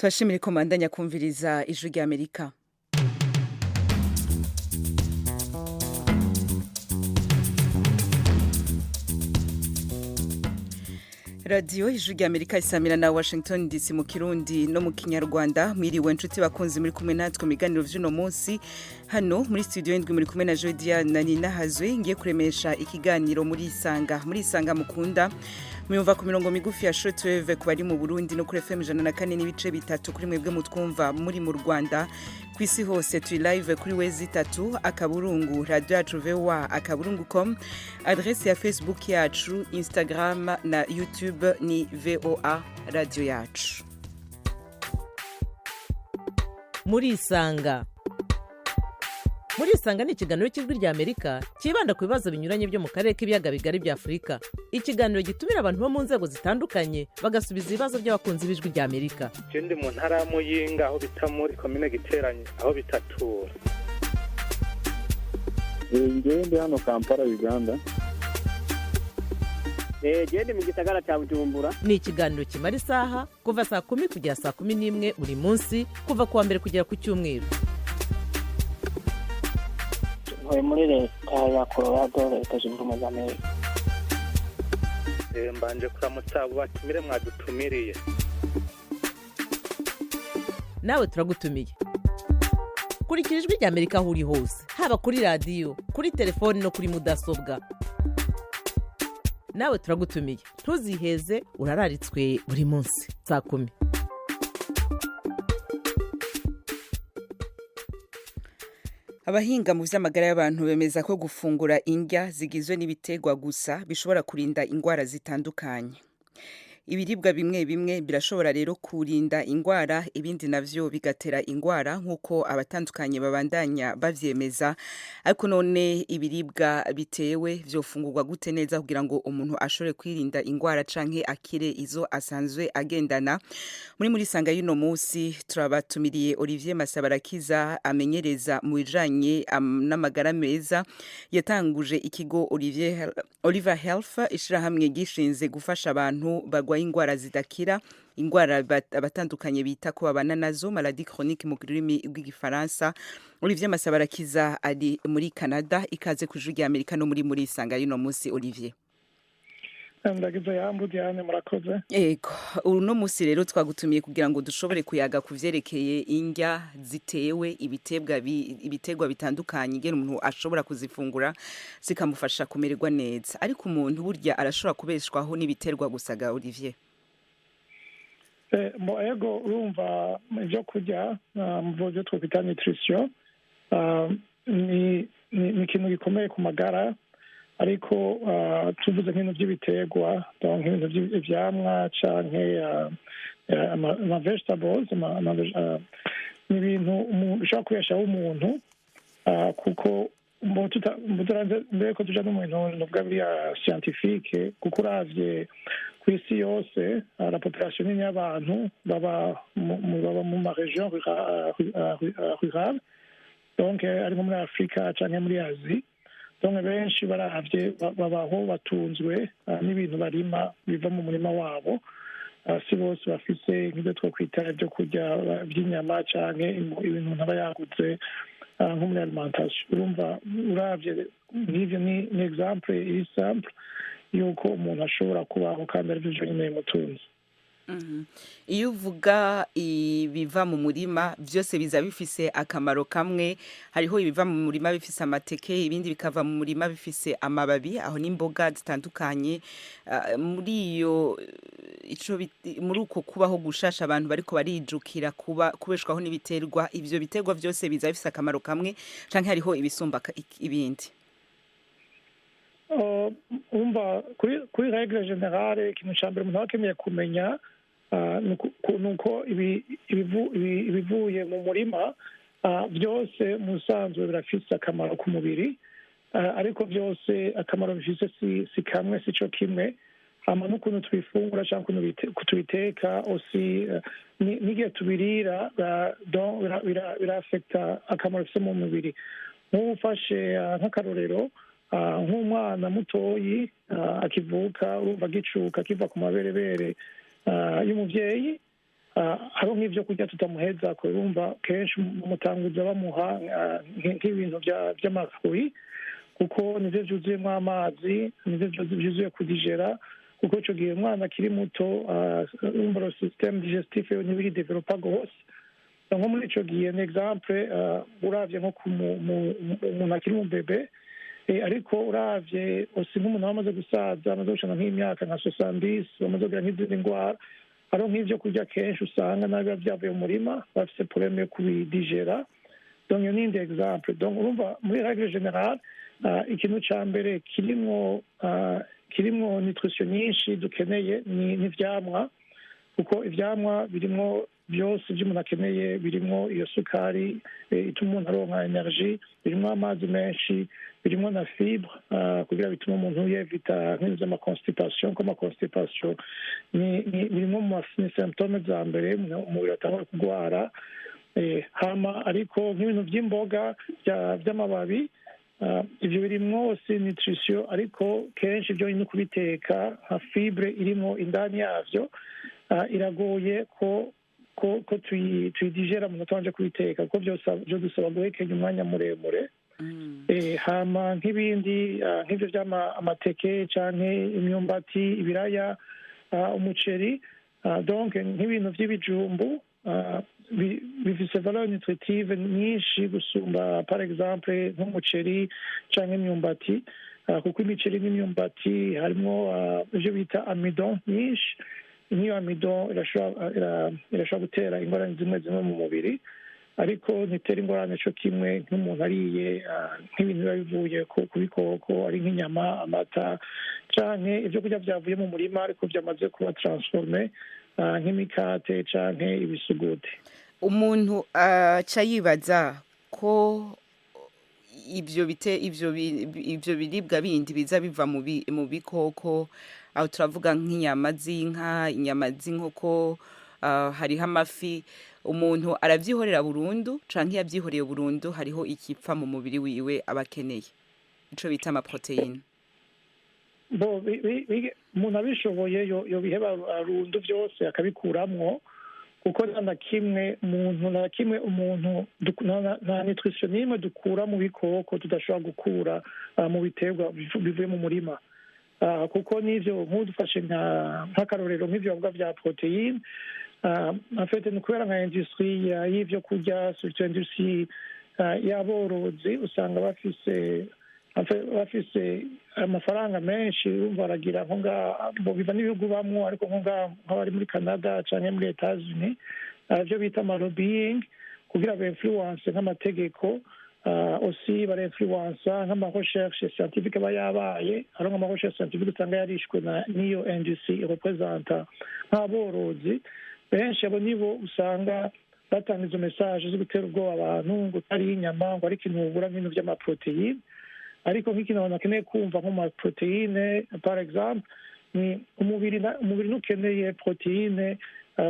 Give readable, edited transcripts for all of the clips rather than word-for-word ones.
Tubashimire ko mubandanya kumviriza Ijwi ry'Amerika. Radiyo Ijwi ry'Amerika isamira na Washington DC mu Kirundi no mu Kinyarwanda. Mwiriwe nshuti bakunzi, muri kumwe natwe mu biganiro vy'uno munsi. Hano muri studio indwi muri kumwe na Jodiana Ninahazwe, ngiye kuremesha ikiganiro muri Isanga. Muri Isanga mukunda muyumva ku mirongo migufi ya shortwave ku bari mu Burundi no kuri FM 104.3 kuri mwebwe mutwumva muri mu Rwanda. Kwisi hose turi live kuri www.radioyacuvoa.com. Adresse ya Facebook yacu, Instagram na YouTube ni VOA Radio Yacu. Muri Isanga, Muri Isanga ni ikiganiro cy'Ijwi rya Amerika cyibanda ku bibazo binyuranye byo mu karere k'ibiyaga bigari bya Afurika. Ikiganiro gitumira abantu bo mu nzego zitandukanye, bagasubiza ibibazo by'abakunzi b'Ijwi rya Amerika. Je ndi mu ntara ya Muyinga, aho bita muri komine Giteranyi, aho bitatura. Ngewe ndi hano Kampala, Uganda. Gende mu gisagara cya Bujumbura. Ni ikiganiro kimara isaha, kuva saa 10 kugera saa 11 buri munsi, kuva ku wa mbere kugera ku cyumweru. Ntuye muri Leta ya Colorado, Leta Zunze Ubumwe za Amerika. Mbanje kuramutsa abo batumire mwadutumiriye. Nawe turagutumiye. Kurikira Ijwi rya Amerika aho uri hose, haba kuri radiyo, kuri telefoni no kuri mudasobwa. Nawe turagutumiye, ntuziheze, urararitswe buri munsi saa 10. Abahinga mu vy'amagara y'abantu bemeza ko gufungura indya zigizwe n'ibiterwa gusa bishobora kurinda ingwara zitandukanye. Ibiribwa bimwe bimwe birashobora rero kurinda ingwara, ibindi navyo bigatera ingwara, nk'uko abatandukanye babandanya bavyemeza. Ariko none ibiribwa bitewe vyofungurwa gute neza kugira ngo umuntu ashobore kwirinda ingwara canke akire izo asanzwe agendana? Muri Isanga y'uno munsi turabatumiriye Olivier Masabarakiza, amenyereza mu bijanye n'amagara meza. Yatanguje ikigo Olivier Oliver Health, ishirahamwe gishinze gufasha abantu bagwaye ingwara zidakira, ingwara abatandukanye bita ko babana nazo, maladie chronique mu rurimi rw'Igifaransa. Olivier Masabarakiza ari muri Canada. Ikaze ku Ijwi rya Amerika no muri Isanga y'uno munsi, Olivier. Ndagize yambu Diane, murakoze. Ego, uno munsi rero twagutumiye kugira ngo dushobore kuyaga ku vyerekeye indya zitewe, ibiterwa bitandukanye, ingene umuntu ashobora kuzifungura zikamufasha kumererwa neza. Ariko umuntu burya arashobora kubeshwaho n'ibiterwa gusa ga, Olivier? Mo ego, urumva ibyo kurya mu byo twakwita nutrition ni ikintu gikomeye ku magara, ariko tuvuze nk'ibintu by'ibiterwa, donc nk'ibintu by'ivyamwa canke ama vegetables, ni ibintu bishobora kubeshaho umuntu, kuko mbere ko tuja no mu bintu novuga biriya scientifique, kuko uravye ku isi yose, la population nini y'abantu baba mu ma région rurale, donc ari nko muri Afrika canke muri Asie. Donc benshi baravye babaho batunzwe n'ibintu barima biva mu murima wabo. Si bose bafise nk'ibyo twakwita ibyo kurya by'inyama canke ibintu umuntu aba yaguze nko muri alimentation. Urumva uravye nk'ivyo ni exemple iri simple yuko umuntu ashobora kubaho kandi arivyo vyonyene bimutunze. Iyo uvuga ibiva mu murima, byose biza bifise akamaro kamwe? Hariho ibiva mu murima bifise amateke, ibindi bikava mu murima bifise amababi, aho n'imboga zitandukanye. Muri iyo ico muri uko kubaho gushasha abantu bariko barijukira kuba kubeshwaho n'ibiterwa, ivyo biterwa vyose biza bifise akamaro kamwe canke hariho ibisumba ibindi? Umva, kuri règle générale, ikintu ca mbere umuntu aba akeneye kumenya ni uko ibivuye mu murima byose mu busanzwe birafise akamaro ku mubiri, ariko byose akamaro bifise si kamwe, si co kimwe. Hama n'ukuntu tubifungura cyangwa ukuntu tubiteka aussi, n'igihe tubirira, donc birafekta akamaro bifise mu mubiri. Nk'ubu ufashe nk'akarorero, nk'umwana mutoyi akivuka, urumva agicuka akiva ku maberebere y'umuvyeyi. Hariho nk'ivyo kurya tutamuheza, urumva kenshi mutanguza bamuha nk'ibintu vy'amafruits, kuko nivyo vyuzuyemwo amazi, nivyo vyuzuye kudigera, kuko ico gihe umwana akiri muto, urumva le système digestif ntibiri développé gose. Nko muri ico gihe, ni exemple, uravye nko ku umuntu akiri mu bébé, ariko uravye aussi nk'umuntu aba amaze gusaza, amaze gushana nk'imyaka nka 70, bamaze kugira nk'izindi ndwara, hariho nk'ivyo kurya kenshi usanga nabi biba vyavuye mu murima bafise problème yo kubidigera. Donc iyo ni indi exemple. Donc urumva, muri règle générale, ikintu ca mbere kirimwo nutrition nyinshi dukeneye ni ivyamwa, kuko ivyamwa birimwo byose ibyo umuntu akeneye. Birimwo iyo sukari ituma umuntu aronka énergie, birimwo amazi menshi, birimwo na fibre kugira bitume umuntu yevita nk'ibintu vy'amaconstipation, ko amaconstipation ni birimwo mu ni symptômes za mbere umubiri atangura kugwara. Hama ariko nk'ibintu vy'imboga vy'amababi, ivyo birimwo aussi nutrition, ariko kenshi ibyo no kubiteka, nka fibre irimwo indani yavyo, iragoye ko tuyidigera mu muto wanje kubiteka, kuko byose dusaba guhekenya umwanya muremure. Hama nk'ibindi, nk'ivyo vy'ama amateke canke imyumbati, ibiraya, umuceri, donc nk'ibintu vy'ibijumbu, bifise valeur nutritive nyinshi gusumba par exemple nk'umuceri canke imyumbati, kuko imiceri n'imyumbati harimwo ivyo bita amidon nyinshi. Nk'iyo amidon irashobora gutera ingorane zimwe zimwe mu mubiri, ariko ntitera ingorane co kimwe nk'umuntu ariye nk'ibintu biba bivuye ku bikoko, ari nk'inyama, amata canke ivyo kurya vyavuye mu murima ariko vyamaze kuba transformé, nk'imikate canke ibisuguti. Umuntu aca yibaza ko ivyo bite ivyo ivyo biribwa bindi biza biva mu bikoko, aho turavuga nk'inyama z'inka, inyama z'inkoko, hariho amafi, umuntu aravyihorera burundu, canke iyo avyihoreye burundu hariho ikipfa mu mubiri wiwe aba akeneye, ico bita amaprotéines? Bo umuntu abishoboye yobiheba rundu vyose akabikuramwo, kuko nta na kimwe umuntu, nta na kimwe umuntu nta nutrition n'imwe dukura mu bikoko tudashobora gukura mu biterwa bivuye mu murima. Kuko n'ivyo nk'udufashe nk'akarorero, nk'ivyo bavuga vya protéine, en fait ni ukubera nka industrie y'ivyo kurya, surtout industrie y'aborozi, usanga bafise, en fait, bafise amafaranga menshi. Urumva baragira nko ngaha bo, biva n'ibihugu bamwo, ariko nko ngaha nk'abari muri Canada canke muri Etats-Unis, ivyo bita amalobbying kugira bainfluence nk'amategeko, aussi barinfluensa nk'amarecherche scientifique aba yabaye. Hariho nk'amarecherche scientifique usanga yarishwe n'iyo industrie irepresenta nk'aborozi benshi. Abo nibo usanga batanga izo message zo gutera ubwoba abantu ngo utariye inyama ngo ari ikintu ubura nk'ibintu vy'amaprotéine. Ariko nk'ikintu abantu bakeneye kumva, nko mu maprotéine par exemple, ni umubiri umubiri ntukeneye protéine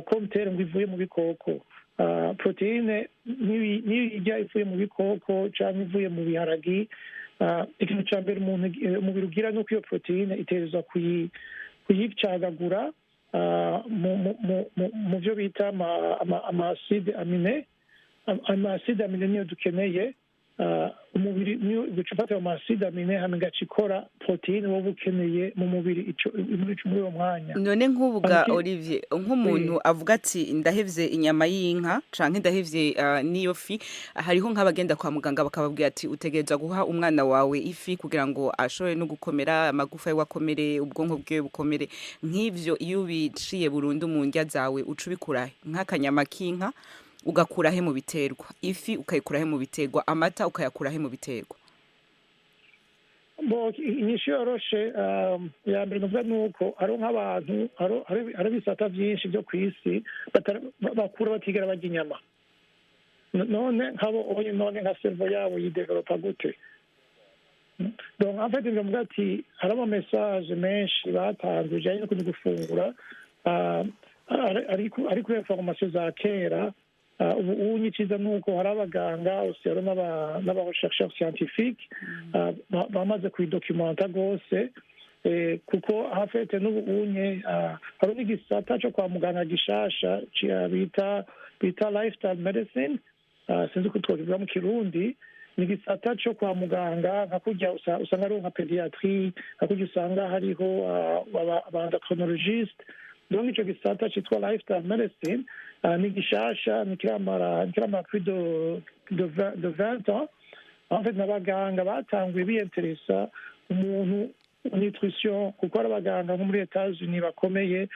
comme telle ngo ivuye mu bikoko. Protéine niyo ijya ivuye mu bikoko cyangwa ivuye mu biharagi, ikintu cya mbere umuntu, umubiri ugira, ni uko iyo protéine itegerezwa kuyicagagura mu byo bita ama acides aminés. Ama acides aminés niyo dukeneye. Umubiri niyo ugaca ufata ayo ma acides aminés, hama igaca ikora protéine wowe ukeneye mu mubiri muri uwo mwanya. None nk'ubu ga Olivier, nk'umuntu avuga ati ndahevye inyama y'inka canke ndahevye n'iyo fi, hariho nk'abagenda kwa muganga bakababwira ati utegerezwa guha umwana wawe ifi kugira ngo ashobore no gukomera, amagufa yiwe akomere, ubwonko bwiwe bukomere. Nk'ivyo iyo ubiciye burundu mu ndya zawe, uca ubikurahe? Nk'akanyama k'inka ugakurahe mu biterwa? Ifi ukayikurahe mu biterwa? Amata ukayakurahe mu biterwa? Bo, inyishu yoroshe ya mbere nuvuga ni uko hariho nk'abantu, hariho ibisata vyinshi vyo kw'isi bakura batigera barya inyama. None nk'abo onye, none nka cerveau yabo yidevelopa gute? Donc en fait ndavuga ati hari ama message menshi batanze bijanye n'ukuntu gufungura, ari kuri information za kera. Ubu unye iciza ni uko hari abaganga aussi, hari n'aba chercheurs scientifiques bamaze kubidocumenta rwose. Kuko en fait n'ubu unye hari n'igisata cyo kwa muganga gishasha bita lifestyle medicine, sinzi uko twokivuga mu Kirundi. Ni igisata cyo kwa muganga nka kurya usanga hariho nka pédiatrie, nka kurya usanga hariho aba endocrinologiste. Donc ico gisata citwa lifestyle medicine ni gishasha, ntikiramara plus de 20 ans. En fait, n'abaganga batanguye biyenteresa umuntu nutrition, kuko hari abaganga nko muri Etats-Unis bakomeye,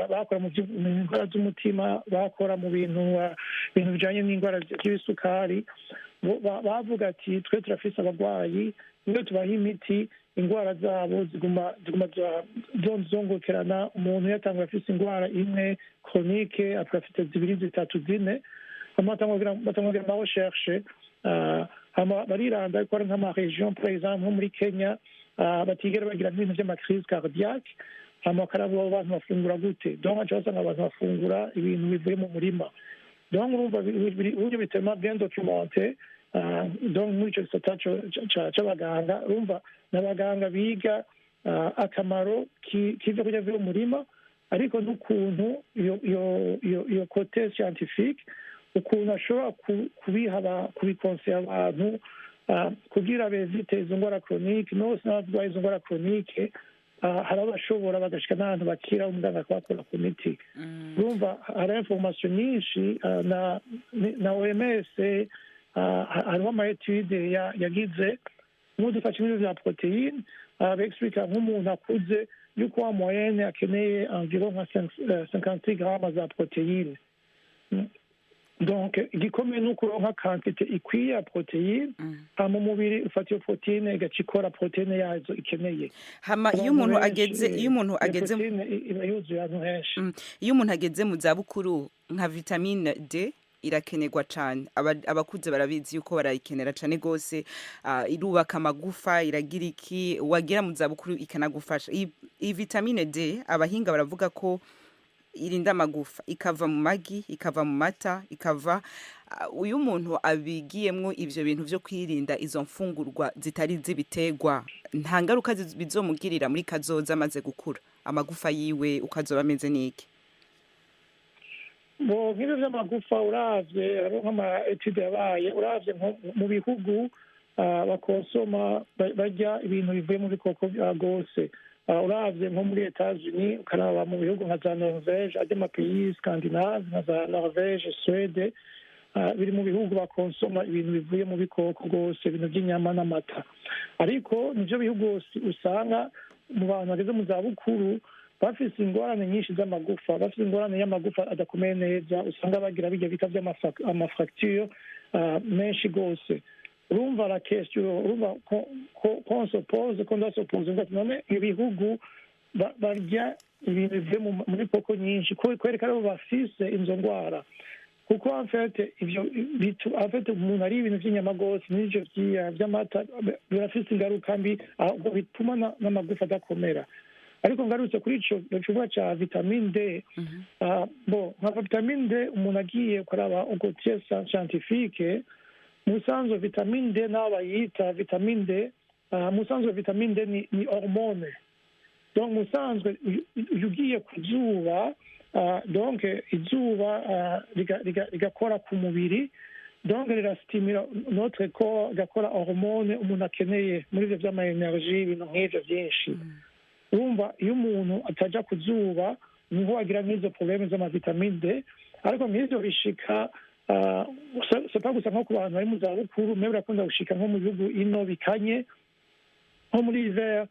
bakora mu ndwara z'umutima, bakora mu bintu bijanye n'indwara z'ibisukari. Bavuga ati: "Twe turafise abarwayi, iyo tubaha imiti indwara zabo ziguma zongokerana." Umuntu yatanguye afise indwara imwe chronique, akaba afite zibiri, zitatu, zine. Hama batangura ama recherche, hama bariranda ko ari nk'ama région, par exemple nko muri Kenya, batigera bagira nk'ibintu vy'ama crise cardiaque. Hama bakaraba abo bantu bafungura gute. Donc baca basanga abantu bafungura ibintu bivuye mu murima. Donc urumva uburyo bitema bien documenté. Donc muri ico gisata c'abaganga, urumva n'abaganga biga akamaro k'ivyo kurya bivuye mu murima, ariko n'ukuntu iyo côté scientifique, ukuntu ashobora kubiha kubikonsera abantu kugira bevite izo ndwara chronique. Nose n'abarwaye izo ndwara chronique, hari abashobora bagashika n'ahantu bakira, umuganga akabakura ku miti. Urumva hari information nyinshi, na OMS hariho ama étude yagize. Nk'ubu dufashe ibintu vya protéine, bexplica nk'umuntu akuze yuko wa moyenne akeneye environ nka 56 grammes za protéine. Donc igikomeye ni ukuronka quantité ikwiye ya protéine, hama umubiri ufata iyo protéine igaca ikora protéine yazo ikeneye. Hama iyo umuntu ageze, iyo umuntu ageze protéine iba yuzuye ahantu henshi. Iyo umuntu ageze mu zabukuru, nka vitamine D irakenerwa cane. Abakuze barabizi yuko barayikenera cane gose. Irubaka amagufa, iragira iki, wagira mu zabukuru ikanagufasha. Iyi vitamine D, abahinga baravuga ko irinda amagufa, ikava mu magi, ikava mu mata, ikava uyu muntu abigiyemwo ivyo bintu vyo kwirinda izo mfungurwa zitari z'ibiterwa, nta ngaruka bizomugirira muri kazoza amaze gukura, amagufa yiwe ukazoba ameze n'iki? Bo nk'ibyo by'amagufa, uravye hariho nk'ama étude yabaye, uravye nko mu bihugu bakonsoma, barya ibintu bivuye mu bikoko gose, uravye nko muri Etats-Unis, ukaraba mu bihugu nka za Norvege, ajya ama pays scandinave nka za Norvege, Suède, biri mu bihugu bakonsoma ibintu bivuye mu bikoko rwose, ibintu by'inyama n'amata. Ariko nivyo bihugu usanga mu bantu bageze mu zabukuru bafise ingorane nyinshi z'amagufa, bafise ingorane y'amagufa adakomeye neza, usanga bagira bijya bita vy'ama fracture menshi gose. Urumva la question, urumva ko on se pose, qu'on doit se poser ngo none ibihugu barya ibintu bivuye muri bikoko nyinshi, kwereka aribo bafise izo ndwara? Kuko en fait ivyo en fait umuntu ari ibintu vy'inyama gose n'ivyo vy'amata birafise ingaruka mbi, ahubwo bituma n'amagufa adakomera. Ariko ngarutse kuri ico kivuga ca vitamine D, bo nka vitamine D, umuntu agiye kuraba côté scientifique, mu bisanzwe vitamine D, naho bayita vitamine D, mu bisanzwe vitamine D ni hormone. Donc mu bisanzwe iyo ugiye ku zuba, donc izuba rigakora ku mubiri, donc rirastimula notre corps, rigakora hormone umuntu akeneye muri ivyo vy'ama énergie, ibintu nk'ivyo vyinshi. Urumva iyo umuntu ataja ku zuba niho agira nk'izo problème z'ama vitamine D. Ariko nk'ivyo bishika, c'est pas gusa nko ku bantu bari mu zabukuru, mais birakunda gushika nko mu bihugu ino bikanye, nko muri hiver,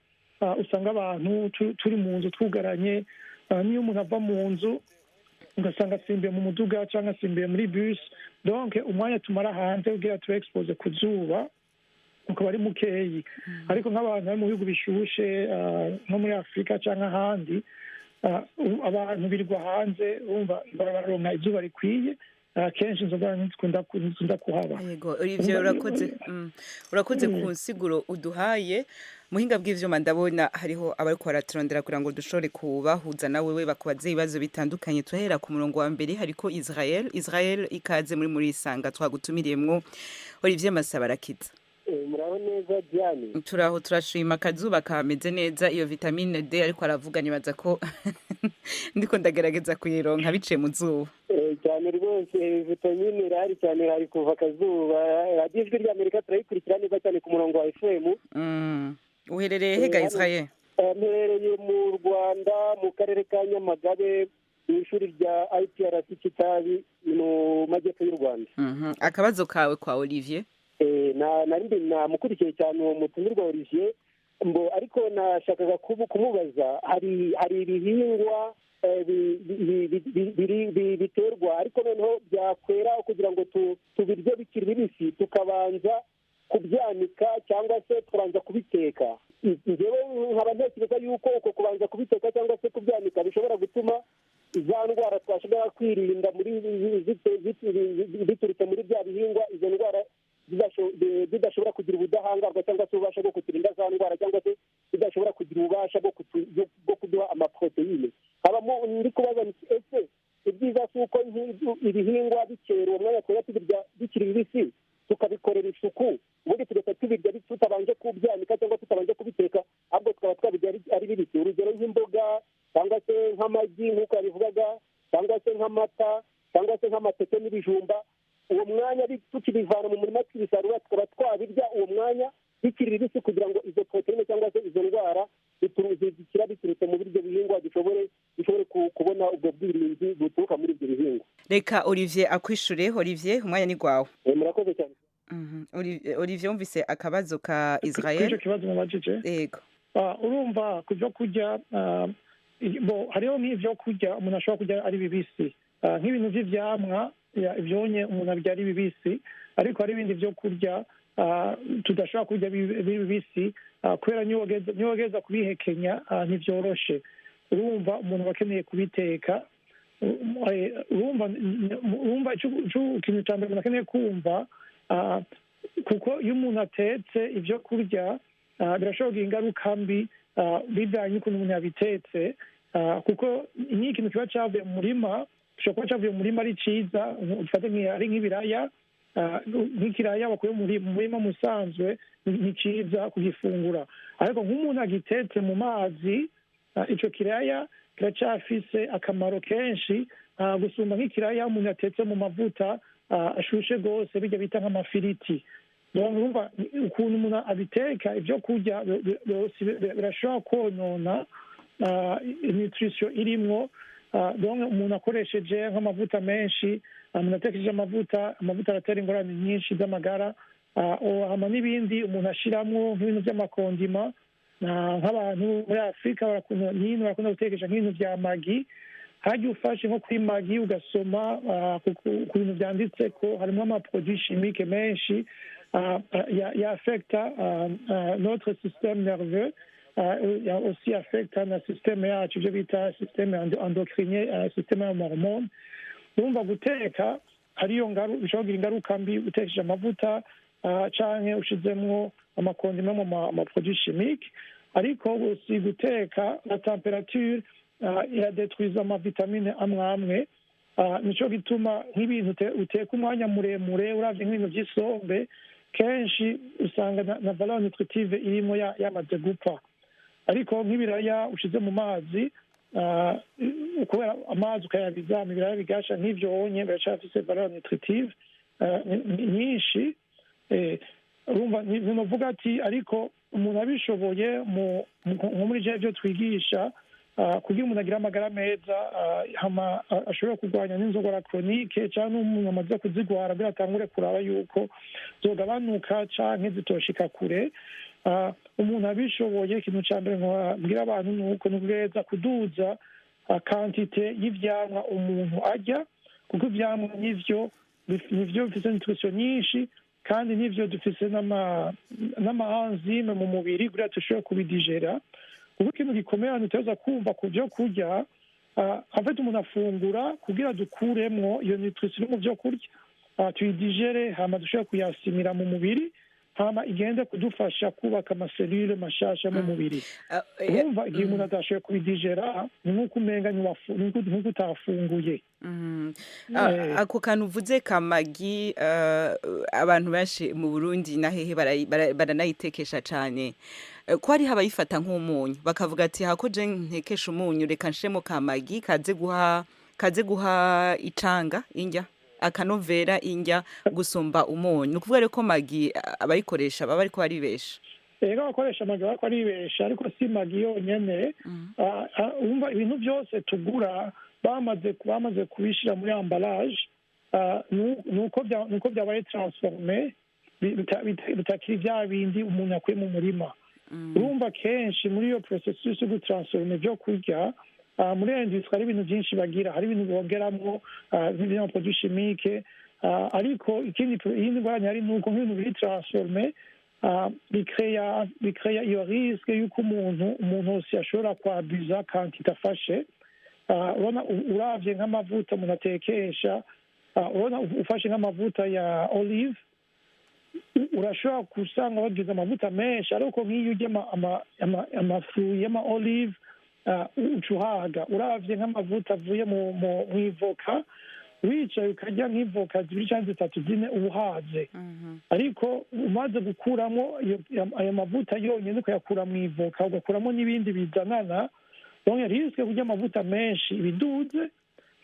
usanga abantu turi mu nzu twugaranye. Niyo umuntu ava mu nzu ugasanga asimbiye mu muduga cyangwa asimbiye muri bus, donc umwanya tumara hanze kugira tube exposé ku zuba ukaba ari mukeyi. Ariko nk'abantu bari mu bihugu bishushe, nko muri Afurika cyangwa ahandi, abantu birirwa hanze, urumva bararonka izuba rikwiye, kenshi inzoga ntizikunda kuhaba. Yego Olivier, urakoze ku nsiguro uduhaye. Muhinga bw'ivyuma ndabona hariho abariko baraturondera kugira ngo dushobore kubahuza nawe we bakubaze ibibazo bitandukanye. Tuhera ku murongo wa mbere, hariko Israel. Israel, ikaze muri Isanga, twagutumiriyemwo Olivier Masaba arakiza. Muraho neza Diane. Turaho, turashima, akazuba kameze neza. Iyo vitamine D ariko aravuga, nibaza ko ndiko ndagerageza kuyironka biciye mu zuba. Cyane rwose, vitamine irahari cyane, hari kuva akazuba. Radiyo Ijwi ry'Amerika turayikurikira neza cyane ku murongo wa FM. Uherereye hega, Israel? Mperereye mu Rwanda, mu karere ka Nyamagabe, mu ishuri rya IPRC Kitabi, mu majyepfo y'u Rwanda. Akabazo kawe kwa Olivier? Nari namukurikiye cyane uwo mutumirwa Olivier mbo, ariko nashakaga kumubaza, hari ibihingwa biterwa, ariko noneho byakwera, kugira ngo tubirye bikiri bibisi tukabanza kubyanika cyangwa se tukabanza kubiteka. Njyewe nkaba ntekereza yuko uko kubanza kubiteka cyangwa se kubyanika bishobora gutuma za ndwara twashobora kwirinda muri biturutse muri bya bihingwa, izo ndwara zidashobora kugira ubudahangarwa cyangwa se ububasha bwo kuturinda za ndwara, cyangwa se zidashobora kugira ububasha bwo kuduha amaporoteyine. Habamo ndi kubaza nti: ese ibyiza si uko ibihingwa bikera uwo mwanya twaba tubirya bikiri bibisi, tukabikorera isuku, ubundi tugahita tubirya tutabanje kubyanika cyangwa tutabanje kubiteka, ahubwo tukaba twabirya ari bibisi? Urugero nk'imboga, cyangwa se nk'amagi nk'uko yabivugaga, cyangwa se nk'amata, cyangwa se nk'amateke n'ibijumba, uwo mwanya tukibivana mu murima tukibisarura, tukaba twabirya uwo mwanya bikiri bibisi, kugira ngo izo poroteyine cyangwa se izo ndwara zikira biturutse muri ibyo bihingwa dushobore kubona ubwo bwirinzi buturuka muri ibyo bihingwa. Reka Olivier akwishure. Olivier, umwanya ni gwawe. Murakoze cyane. Olivier, wumvise akabazo ka Israel? Kuri icyo kibazo mubajije? Yego. Urumva, ku byo kurya bo, hariho nk'ibyo kurya umuntu ashobora kurya ari bibisi, nk'ibintu by'ivyamwa, ivyonye umuntu abirya ari bibisi, ariko hari ibindi byo kurya tudashobora kurya bibisi, kubera niwogeza kubihekenya ntivyoroshe. Urumva, umuntu aba akeneye kubiteka. Urumva, ikintu cya mbere umuntu akeneye kumva, kuko iyo umuntu atetse ibyo kurya birashobora kugira ingaruka mbi bivanye n'ukuntu umuntu yabitetse, kuko nk'ikintu kiba cyavuye mu murima, gishobora kuba cyavuye mu murima ari cyiza, ufate ari nk'ibiraya, nk'ikiraya bakuye mu murima musanzwe ni cyiza kugifungura, ariko nk'umuntu agitetse mu mazi, ico kiraya kiracyafise akamaro kenshi gusumba nk'ikiraya umuntu yatetse mu mavuta ashushe rwose, bijya bita nk'amafiriti. Donc urumva, ukuntu umuntu abiteka ibyo kurya birashobora konona nutrition irimwo. Donc umuntu akoresheje nk'amavuta menshi, umuntu atekesheje amavuta, amavuta aratera ingorane nyinshi z'amagara. Hama n'ibindi umuntu ashiramwo nk'ibintu by'amakondima, nk'abantu muri Afurika barakunda nyine, barakunda gutekesha nk'ibintu bya Maggi. Hajya ufashe nko kuri Maggi ugasoma ku bintu byanditse ko harimo ama produits chimiques menshi ya affecta notre système nerveux, ya aussi affecta na système yacu, ibyo bita système endocrinien, système y'amahormone. Urumva, guteka hariyo bishobora kugira ingaruka mbi utekesheje amavuta canke ushizemwo ama condiments, mu ama produits chimiques. Ariko aussi guteka, la température iradetruiza amavitamine amwe amwe. Nico gituma nk'ibintu uteka umwanya muremure, uravye nk'ibintu vy'isombe, kenshi usanga na valeur nutritive irimo yamaze gupfa. Ariko nk'ibiraya ushize mu mazi, kubera amazi ukayabiza, ibiraya bigasha, nk'ivyo wonye biracafise valeur nutritive nyinshi. Urumva, ntinovuga ati, ariko umuntu abishoboye, nko muri byo twigisha, kugira umuntu agire amagara meza, hama ashobora kurwanya n'indwara chronique, cyangwa n'umuntu amaze kuzigwara kugira atangure kuraba yuko zogabanuka canke zitoshika kure. Umuntu abishoboye, ikintu ca mbere mbwira abantu ni uko ni ukugerageza kuduza quantité y'ivyamwa umuntu arya, kuko ivyamwa nivyo bifise nutrition nyinshi, kandi nivyo dufise n'ama enzyme mu mubiri kugira dushobore kubidigera. Kuko ikintu gikomeye abantu tuza kumva ku byo kurya, en fait umuntu afungura kugira dukuremwo iyo nutrition mu byo kurya, tuyidigere, hama dushobore kuyasimira mu mubiri. Hama igende kudufasha kubaka amaselule mashasha mu mubiri. Urumva, igihe umuntu atashoboye kubidigera, ni nk'uko umenga nk'uko utafunguye. Ako kantu uvuze kamagi, abantu benshi mu Burundi na hehe baranayitekesha cane. Ko hariho abayifata nk'umunyu, bakavuga ati: "Hako je ntekesha umunyu, reka nshiremo kamagi kaze guha icanga indya, akanovera indya gusumba umunyu." Ni ukuvuga rero ko magi abayikoresha baba bariko baribesha. Rero abakoresha magi bariko baribesha, ariko si magi yonyene. Urumva, ibintu byose tugura bamaze kubishyira muri emballage, nuko byabaye transformé, bitakiri bya bindi umuntu yakuye mu murima. Urumva, kenshi muri iyo processus yo gutransforma ibyo kurya, muri industrie hari ibintu byinshi bagira, hari ibintu bongeramwo nk'ibyo produits chimiques. Ariko ikindi, iyindi ngorane hari nuko nk'ibintu biri transformé bikeya iyo risque y'uko umuntu wese ashobora kwabuza quantité afashe. Urabona, uravye nk'amavuta umuntu atekesha, urabona ufashe nk'amavuta ya olive, urashobora gusanga bagize amavuta menshi, ariko nk'iyo urya amafu y'ama olive, uca uhaga. Uravye nk'amavuta avuye mu ivoka, wicaye ukarya nk'ivoka zibiri canke zitatu, zine, uba uhaze. Ariko umaze gukuramo ayo mavuta yonyine, ukayakura mu ivoka, ugakuramo n'ibindi bizanana, donc risque kurya amavuta menshi ibiduze.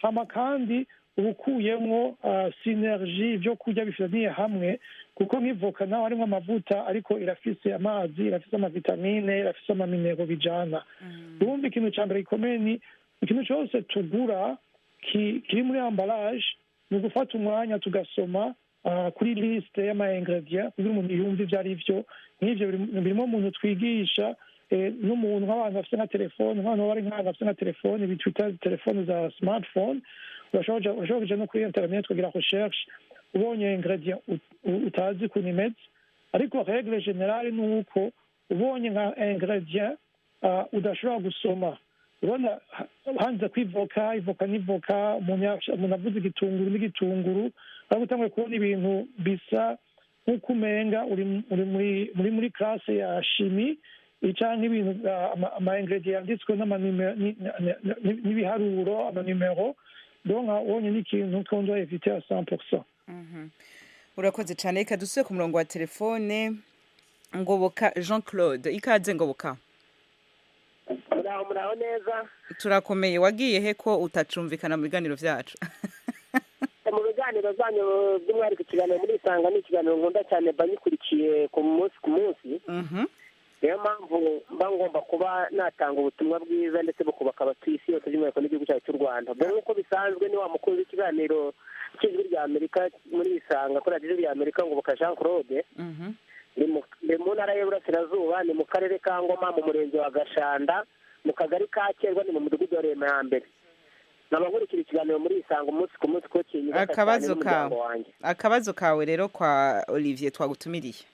Hama kandi uba ukuyemwo synergie ibyo kurya bifitaniye hamwe, kuko nk'ivoka nawe harimo amavuta, ariko irafise amazi, irafise amavitamine, irafise amaminéraux bijana. Urumva, ikintu ca mbere gikomeye ni ikintu cyose tugura kiri muri emballage, ni ugufata umwanya tugasoma kuri liste y'ama ingrédients kugira umuntu yumve ibyo ari byo. Nk'ivyo birimo umuntu twigisha n'umuntu, nk'abantu bafite nka telefone, nk'abantu bari nk'abantu bafite nka telefone bitwita telefone za smartphone, urashobora kuja no kuri internet ukagira recherche ubonye ingrédient utazi ukuntu imeze. Ariko règle générale ni uko ubonye nka ingrédient udashobora gusoma, ubona handitse ko ivoka, ivoka n'ivoka, umuntu avuze igitunguru n'igitunguru, ariko utanguye kubona ibintu bisa nk'uko umenga uri muri classe ya chimie, canke ibintu ama ingrédients yanditswe n'ibiharuro, amanuméro, donc ubonye n'ikintu qu'on doit éviter à 100%. Urakoze cyane. Reka dusubire ku murongo wa telefone. Ngoboka Jean Claude, ikaze Ngoboka. Muraho, muraho neza. Turakomeye. Wagiye he ko utacumvikana mu biganiro vyacu? Mu biganiro byanyu, by'umwihariko ikiganiro muri Isanga, ni ikiganiro nkunda cyane, mba nyikurikiye ku munsi ku munsi. Niyo mpamvu mba ngomba kuba natanga ubutumwa bwiza ndetse bukubaka abatuye isi yose, by'umwihariko n'igihugu cyacu cy'u Rwanda. Ubwo nk'uko bisanzwe ni wa mukunzi w'ikiganiro cy'Ijwi rya Amerika muri Isanga kuri Radiyo Ijwi rya Amerika, Ngoboka Jean Claude. Ni mu Ntara y'Iburasirazuba, ni mu Karere ka Ngoma, mu Murenge wa Gashanda, mu Kagari ka Kerwa, ni mu Mudugudu wa Rema ya mbere. Nkaba nkurikira ikiganiro muri Isanga umunsi ku munsi kuko kinyubaka cyane Akabazo n'umuryango kawe. wanjye. Akabazo kawe rero kwa Olivier twagutumiriye.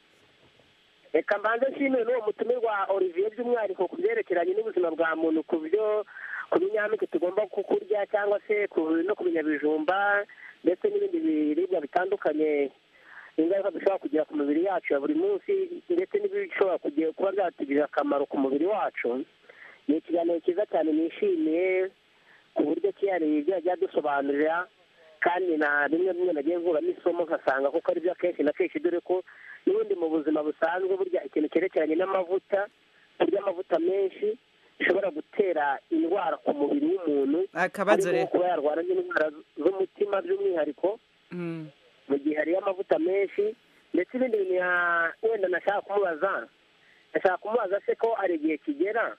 Reka mbanze nshimire n'uwo mutumirwa Olivier, by'umwihariko ku byerekeranye n'ubuzima bwa muntu, ku byo ku binyampeke tugomba kurya cyangwa se no ku binyabijumba ndetse n'ibindi biribwa bitandukanye, ingaruka bishobora kugira ku mibiri yacu ya buri munsi, ndetse n'ibishobora kuba byatugirira akamaro ku mubiri wacu. Ni ikiganiro cyiza cyane nishimiye ku buryo kihariye ibyo yagiye adusobanurira, kandi na bimwe bimwe nagiye nkuramo isomo, nkasanga kuko ari byo akenshi na kenshi, dore ko n'ubundi mu buzima busanzwe burya ikintu cyerekeranye n'amavuta, kurya amavuta menshi bishobora gutera indwara ku mubiri w'umuntu, Akabazo harimo rero. kuba yarwara n'indwara z'umutima by'umwihariko mu gihe hariyo amavuta menshi, ndetse ibindi bintu wenda nashaka kumubaza se ko hari igihe kigera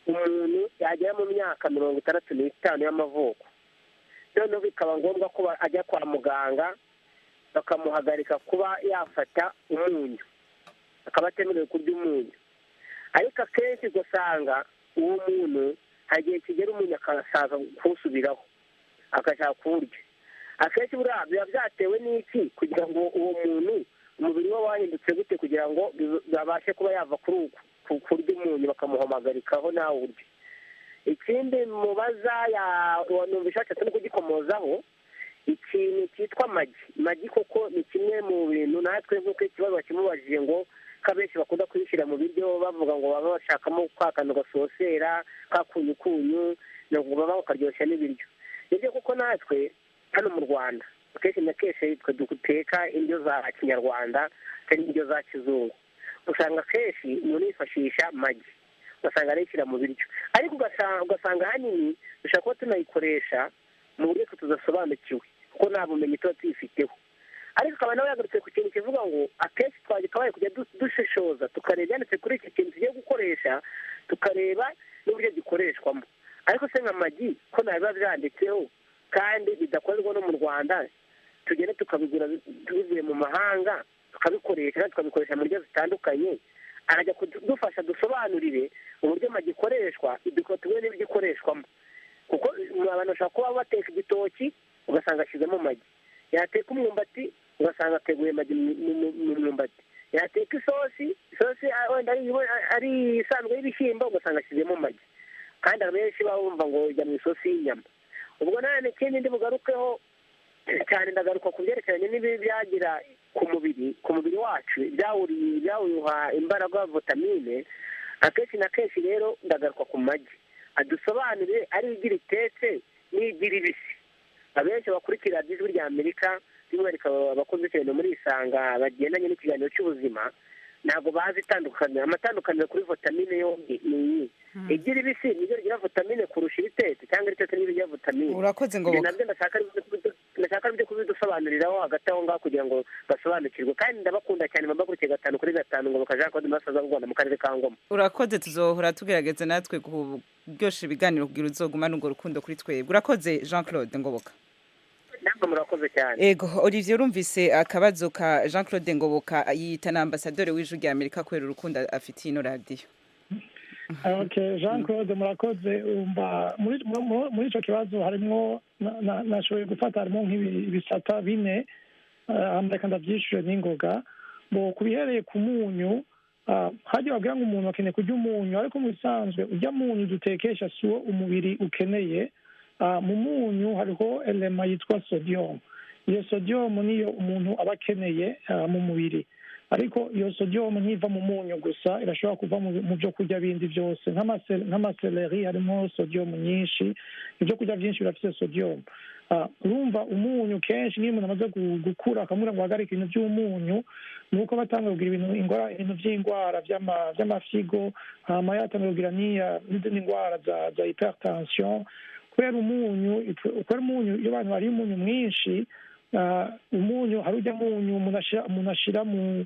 umuntu yagera mu myaka 65 y'amavuko, noneho bikaba ngombwa ko ajya kwa muganga bakamuhagarika kuba yafata umunyu, akaba atemerewe kurya umunyu? Ariko akenshi ugasanga uwo muntu hari igihe kigera umunyu akashaka kuwusubiraho, agashaka kuwurya akenshi. Buriya biba byatewe n'iki kugira ngo uwo muntu umubiri we wahindutse gute kugira ngo babashe kuba yava kuri uku kurya umunyu bakamuhamagarikaho nawe urya? Ikindi mubaza, numva ishatse no kugikomozaho, Ikintu cyitwa amagi, magi koko ni kimwe mu bintu natwe nk'uko ikibazo bakimubajije ngo ko abenshi bakunda kuyishyira mu biryo bavuga ngo baba bashakamo ka kantu gasosera ka kunyukunyu, ngo baba bakaryoshya n'ibiryo. Nibyo kuko natwe hano mu Rwanda akenshi na kenshi twe duteka indyo za kinyarwanda atari indyo za kizungu, usanga akenshi umuntu yifashisha magi, ugasanga arayishyira mu biryo, ariko ugasanga ahanini dushobora kuba tunayikoresha mu buryo twe tudasobanukiwe kuko nta bumenyi tuba tuyifiteho. Ariko akaba nawe yagarutse ku kintu kivuga ngo akenshi twakabaye kujya dushishoza tukareba ibyanditse kuri iki kintu tugiye gukoresha, tukareba n'uburyo gikoreshwamo. Ariko se nka magi ko nta biba byanditseho kandi bidakorerwa no mu Rwanda, tugenda tukabigura bivuye mu mahanga tukabikoresha kandi tukabikoresha mu buryo zitandukanye, arajya kudufasha dusobanurire uburyo magi ikoreshwa, tubone n'ibyo ikoreshwamo. Kuko abantu bashobora kuba bateka igitoki ugasanga ashyizemo magi, yateka umwumbati ugasanga ateguye magi mu mwumbati, yateka isosi wenda ari isanzwe y'ibishyimbo ugasanga ashyizemo magi, kandi abenshi baba bumva ngo ijya mu isosi y'inyama. Ubwo nanone ikindi ndi bugarukeho cyane, ndagaruka ku byerekeranye n'ibi byagira ku mubiri wacu, ibyawuha imbaraga vitamine. Akenshi na kenshi rero ndagaruka ku magi, adusobanurire ari igi ritetse n'igi ribisi. Abenshi bakurikira Ijwi rya Amerika by'umwihariko abakunzi cyane muri Isanga bagendanye n'ikiganiro cy'ubuzima ntabwo bazi itandukaniro, amatandukaniro kuri vitamine yombi ni iyi. Igi ribisi niryo rigira vitamine kurusha iritetse, cyangwa iritetse niryo rigira vitamine. Urakoze Ngoboka. Nabyo ndashaka ibyo kubidusobanuriraho hagati aho ngaho kugira ngo basobanukirwe, kandi ndabakunda cyane mbakurikiye 5 kuri 5 Ngoboka Jean Claude Masaza w'u Rwanda mu karere ka Ngoma. Urakoze, tuzohora tugerageza natwe kuryosha ibiganiro kugira uzogumane urwo rukundo kuri twebwe. Urakoze Jean Claude Ngoboka. Ntabwo murakoze cyane. Ego Olivier, urumvise akabazo ka Jean Claude Ngoboka yita na ambassadeur w'Ijwi rya Amerika kubera urukundo afitiye ino radio. Okay, Jean Claude murakoze. Umva muri ico kibazo harimo nashoboye gufata harimo nk'ibisata bine, reka ndavyishure n'ingoga. Bo kubihereye ku munyu, hajya babwira ngo umuntu akeneye kurya umunyu, ariko mu bisanzwe urya munyu dutekesha siwo umubiri ukeneye. Mu munyu hariho elema yitwa sodium. Iyo sodium niyo umuntu aba akeneye mu mubiri, ariko iyo sodium ntiva mu munyu gusa, irashobora kuva mu byo kurya bindi byose, nk'amaseleri harimo sodium nyinshi, ibyo kurya byinshi birafite sodium. Urumva umunyu kenshi niyo umuntu amaze gukura akamubwira ngo ahagarike ibintu by'umunyu, ni uko batanga kugira ibintu by'indwara by'amafyigo, hama yatanga kugira n'izindi ndwara za hypertension. Kubera umunyu iyo abantu bariye umunyu mwinshi, umunyu hari ujya munyu umuntu ashira mu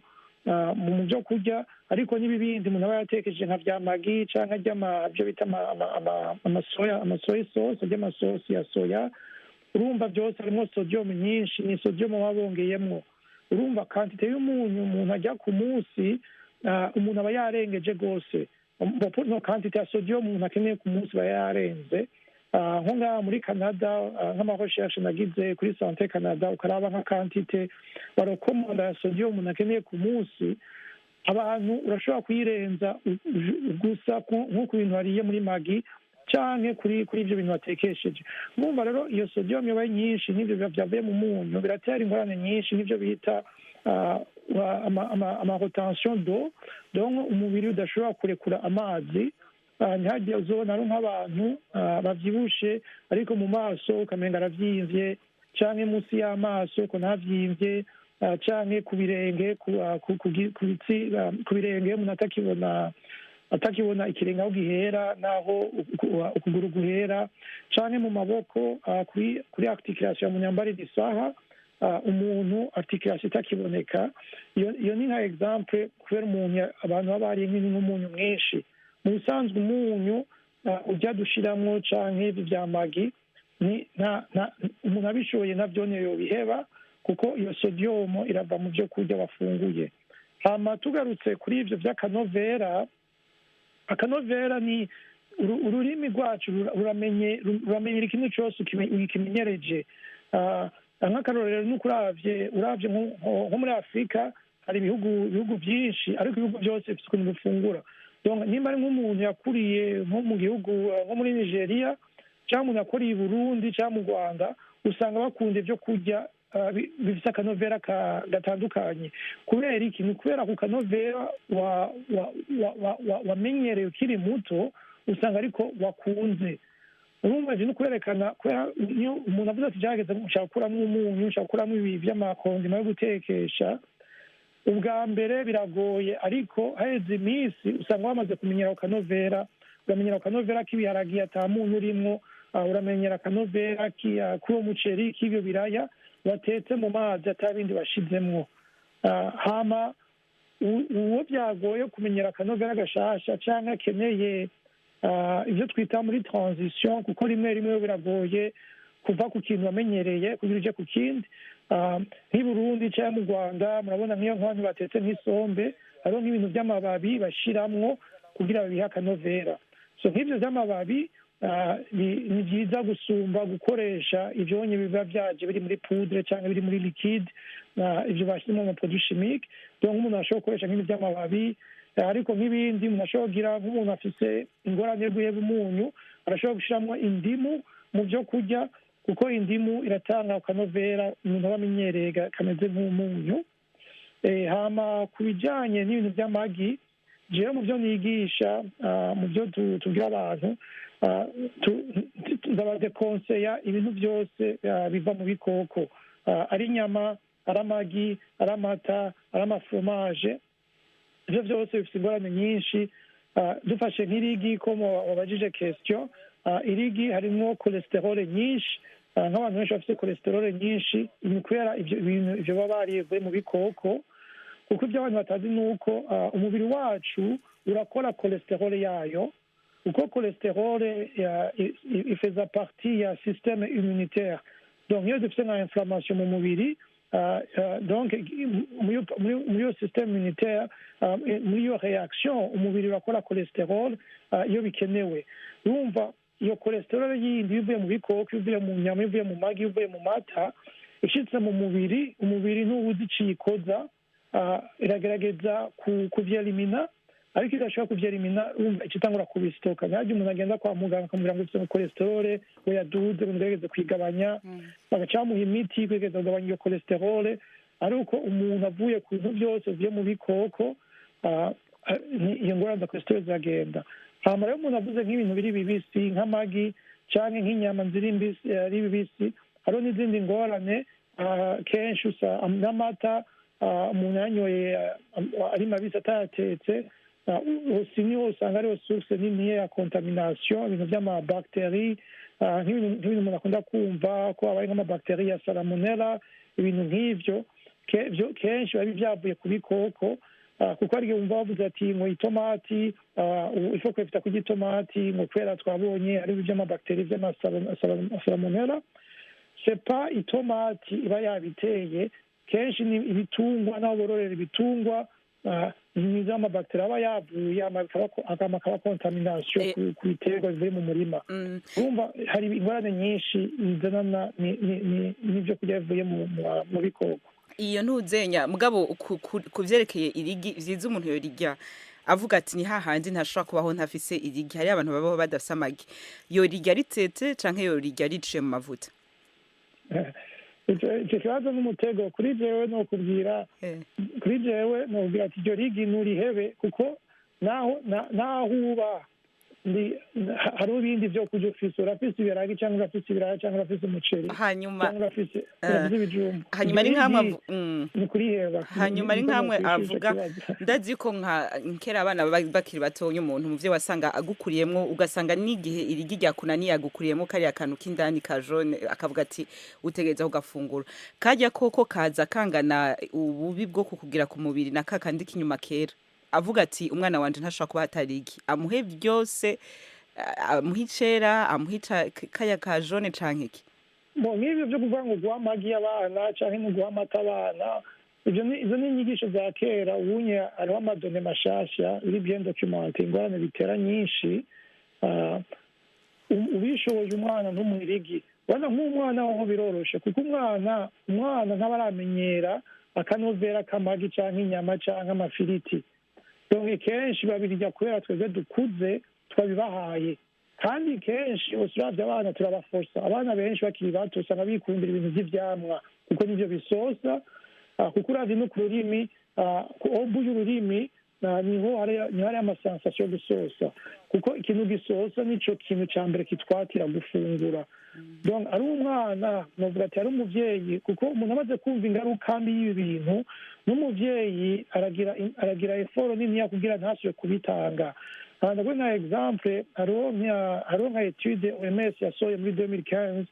byo kurya, ariko n'ibibindi umuntu aba yatekeje nka bya magi cyangwa ibyo bita amasoya, amasoya sosi, amasosi ya soya, urumva byose harimo sodium nyinshi, ni sodium baba bongeyemo. Urumva kantite y'umunyu umuntu ajya ku munsi, umuntu aba yarengeje rwose. No kantite ya sodium umuntu akeneye ku munsi aba yarenze. Nko ngaha muri Canada, nk'amarecherche nagize kuri Santé Canada, ukaraba nka kantite barokomanda ya sodium umuntu akeneye ku munsi, abantu urashobora kuyirenza gusa nko ku bintu wariye muri magi canke kuri ibyo bintu batekesheje. Urumva rero iyo sodium yabaye nyinshi n'ibyo byavuye mu munyu biratera ingorane nyinshi, n'ibyo bita ama retention d'eau, donc umubiri udashobora kurekura amazi. Ntihagire uzobona ari nk'abantu bavyibushe ariko mu maso ukamenga aravyimvye, canke munsi y'amaso ko ntavyimbye, canke ku birenge ku birenge umuntu atakibona ikirenge aho gihera naho ukuguru guhera, canke mu maboko kuri articulation mu myambarire isaha, umuntu articulation itakiboneka. Iyo ni nka exemple kubera umuntu abantu baba bariye nk'umunyu mwinshi. Mu bisanzwe umunyu ujya dushiramwo canke ibi vya magi umuntu abishoboye navyo niyo biheba, kuko iyo sodium irava mu byo kurya bafunguye. Hama tugarutse kuri ivyo vy'akanovera, akanovera ni ururimi rwacu ruramenyera ikintu cose ukimenyereje. Nk'akarorero nuko uravye nko muri Afurika hari ibihugu byinshi, ariko ibihugu byose bifite ukuntu bifungura. Donc nimba ari nk'umuntu yakuriye nko mu gihugu nko muri Nigeria, cyangwa umuntu yakuriye i Burundi cyangwa mu Rwanda, Usanga bakunda ibyo kurya bifite akanovera gatandukanye. Kubera iki? Ni kubera ku kanovera wamenyereye ukiri muto, usanga ariko wakunze. Urumva, ivyo ni ukwerekana, kubera iyo umuntu avuze ati byageze, nshaka gukuramo umunyu, nshaka gukuramo ibi by'ama condiments yo gutekesha, ubwa mbere biragoye, ariko haheze iminsi usanga wamaze kumenyera ku kanovera. Uramenyera ku kanovera k'ibiharagi ata munyu urimwo, uramenyera akanovera k'uwo muceri, k'ibyo biraya batetse mu mazi ata bindi bashizemwo. Hama uwo byagoye kumenyera akanovera gashasha canke akeneye ibyo twita muri transition, kuko rimwe rimwe biragoye kuva ku kintu wamenyereye kugira uje ku kindi. Nk'i Burundi cyangwa mu Rwanda, murabona nk'iyo nk'abantu batetse nk'isombe, hariho nk'ibintu by'amababi bashiramwo kugira babihe akanovera. So nk'ibyo by'amababi ni byiza gusumba gukoresha ibyonyi biba byaje biri muri poudre cyangwa biri muri liquide, ibyo bashyizemo ama produits chimiques. Donc nk'umuntu ashobora gukoresha nk'ibintu by'amababi, ariko nk'ibindi umuntu ashobora kugira, nk'umuntu afise ingorane yo guheba umunyu, arashobora gushyiramo indimu mu byo kurya, kuko indimu iratanga akanovera umuntu aba amenyereye kameze nk'umunyu. Hama ku bijyanye n'ibintu by'amagi, jewe mu byo nigisha, mu byo tubwira abantu, ndabadekonseya ibintu byose biva mu bikoko, ari inyama, ari amagi, ari amata, ari ama fromages. Ibyo byose bifite ingorane nyinshi. Dufashe nk'irigi, ko wabajije question, irigi harimwo cholestérol nyinshi. Nk'abantu benshi bafite cholestérol nyinshi ni kubera ibyo bintu, ibyo baba bariye bivuye mu bikoko, kuko ibyo abantu batazi ni uko umubiri wacu urakora cholestérol yayo, kuko cholestérol ifeza partie ya système immunitaire. Donc iyo dufite nka inflammation mu mubiri, donc muri iyo système immunitaire, muri iyo réaction, umubiri urakora cholestérol iyo bikenewe. Urumva, iyo cholestérol yindi iyo ivuye mu bikoko, iyo ivuye mu nyama, iyo ivuye mu magi, iyo ivuye mu mata, ishitse mu mubiri, umubiri ntuwuzi iciyikoza. Iragerageza kuvyelimina, ariko idashobora kuvyelimina. Urumva, icitangura kubisitoka. Ntihagire umuntu agenda kwa muganga akamubwira ngo ufite cholestérol ngo yaduze, ngo mugerageze kuyigabanya, bagaca bamuha imiti kugerageza kugabanya iyo cholestérol. Ariko umuntu avuye ku bintu byose bivuye mu bikoko, iyo ngorane za cholestérol ziragenda. Hama rero umuntu avuze nk'ibintu biri bibisi, nk'amagi canke nk'inyama ziri mbisi, ari bibisi, hariho n'izindi ngorane. Kenshi usa n'amata, umuntu yanyoye ari mabisi atayatetse, aussi niho usanga ariho source nini ya contamination, ibintu by'ama bactéries, nk'ibintu umuntu akunda kumva ko habaye nk'ama bactéries ya salmonella, ibintu nk'ivyo kenshi biba byavuye ku bikoko, kuko hari igihe wumva bavuze ati ngo itomati, ifo kwevita kurya itomati, ngo kubera twabonye ari iby'ama bactéries by'ama salmonella. C'est pas itomati iba yabiteye, kenshi ni ibitungwa, n'aho bororera ibitungwa, ni z'ama bactéries aba yavuye, akaba contamination ku biterwa bivuye mu murima. Urumva, hari ingorane nyinshi zizanana n'ibyo kurya bivuye mu bikoko. Iyo ntuzenya mugabo ku vyerekeye irigi, vyiza umuntu yorirya avuga ati ni hahandi ntashobora kubaho ntafise irigi. Hari abantu babaho badafise amagi. Yorirya ritetse canke yorirya riciye mu mavuta? Ico kibazo n'umutego kuri jewe. Nokubwira, kuri jewe nokubwira ati iryo rigi nturihebe, kuko naho uba ndi hariho ibindi vyo kurya ufise, urafise ibiharage cyangwa urafise ibiraya cyangwa urafise umuceri hanyuma cyangwa urafise ibijumbu. Hanyuma ari Iryo nkamwe rigi ni kuriheba. Hanyuma ari Niko nkamwe nokwishura ico avuga kibazo. Ndazi ko nka kera abana baba bakiri batonya, umuntu muvyo wasanga agukuriyemwo, ugasanga n'igihe irigi ryakunaniye agukuriyemwo kariya kantu k'indani ka jaune, akavuga ati utegereza kugafungura karya, koko kaza kangana ububi bwo kukugira ku mubiri na kakandi k'inyuma kera. Avuga ati umwana wanje ntashobora kuba atarigi, amuhe byose, amuhe icera, amuhe kaya ka jaune canke iki? Bo nk'ibyo byo kuvuga ngo guha amagi abana cyangwa no guha amata abana, ibyo ni izo ni inyigisho za kera. Ubunye hariho ama données mashasha biri bien documenté, ingorane bitera nyinshi. Ubishoboye umwana ntumuhe irigi. Urabona, nk'umwana ho biroroshe, kuko umwana ntaba aramenyera akanovera k'amagi cyangwa inyama cyangwa amafiriti. Donc kenshi babirya kubera twebwe dukuze twabibahaye. Kandi kenshi uravye abana turabaforsa. Abana benshi bakiri bato usanga bikundira ibintu vy'ivyamwa kuko nivyo bisosa. Kuko uravye no ku rurimi, obu y'ururimi niho hari ama sensations yo gusosa, kuko ikintu gisosa nico kintu ca mbere kitwatira gufungura. Donc ari umwana, novuga ati ari umuvyeyi, kuko umuntu amaze kumva ingaruka mbi y'ibi bintu, n'umuvyeyi aragira effort niniya kugira ntasubire kubitanga. Ndaguhe nka exemple, hariho nka étude OMS yasohoye muri 2015,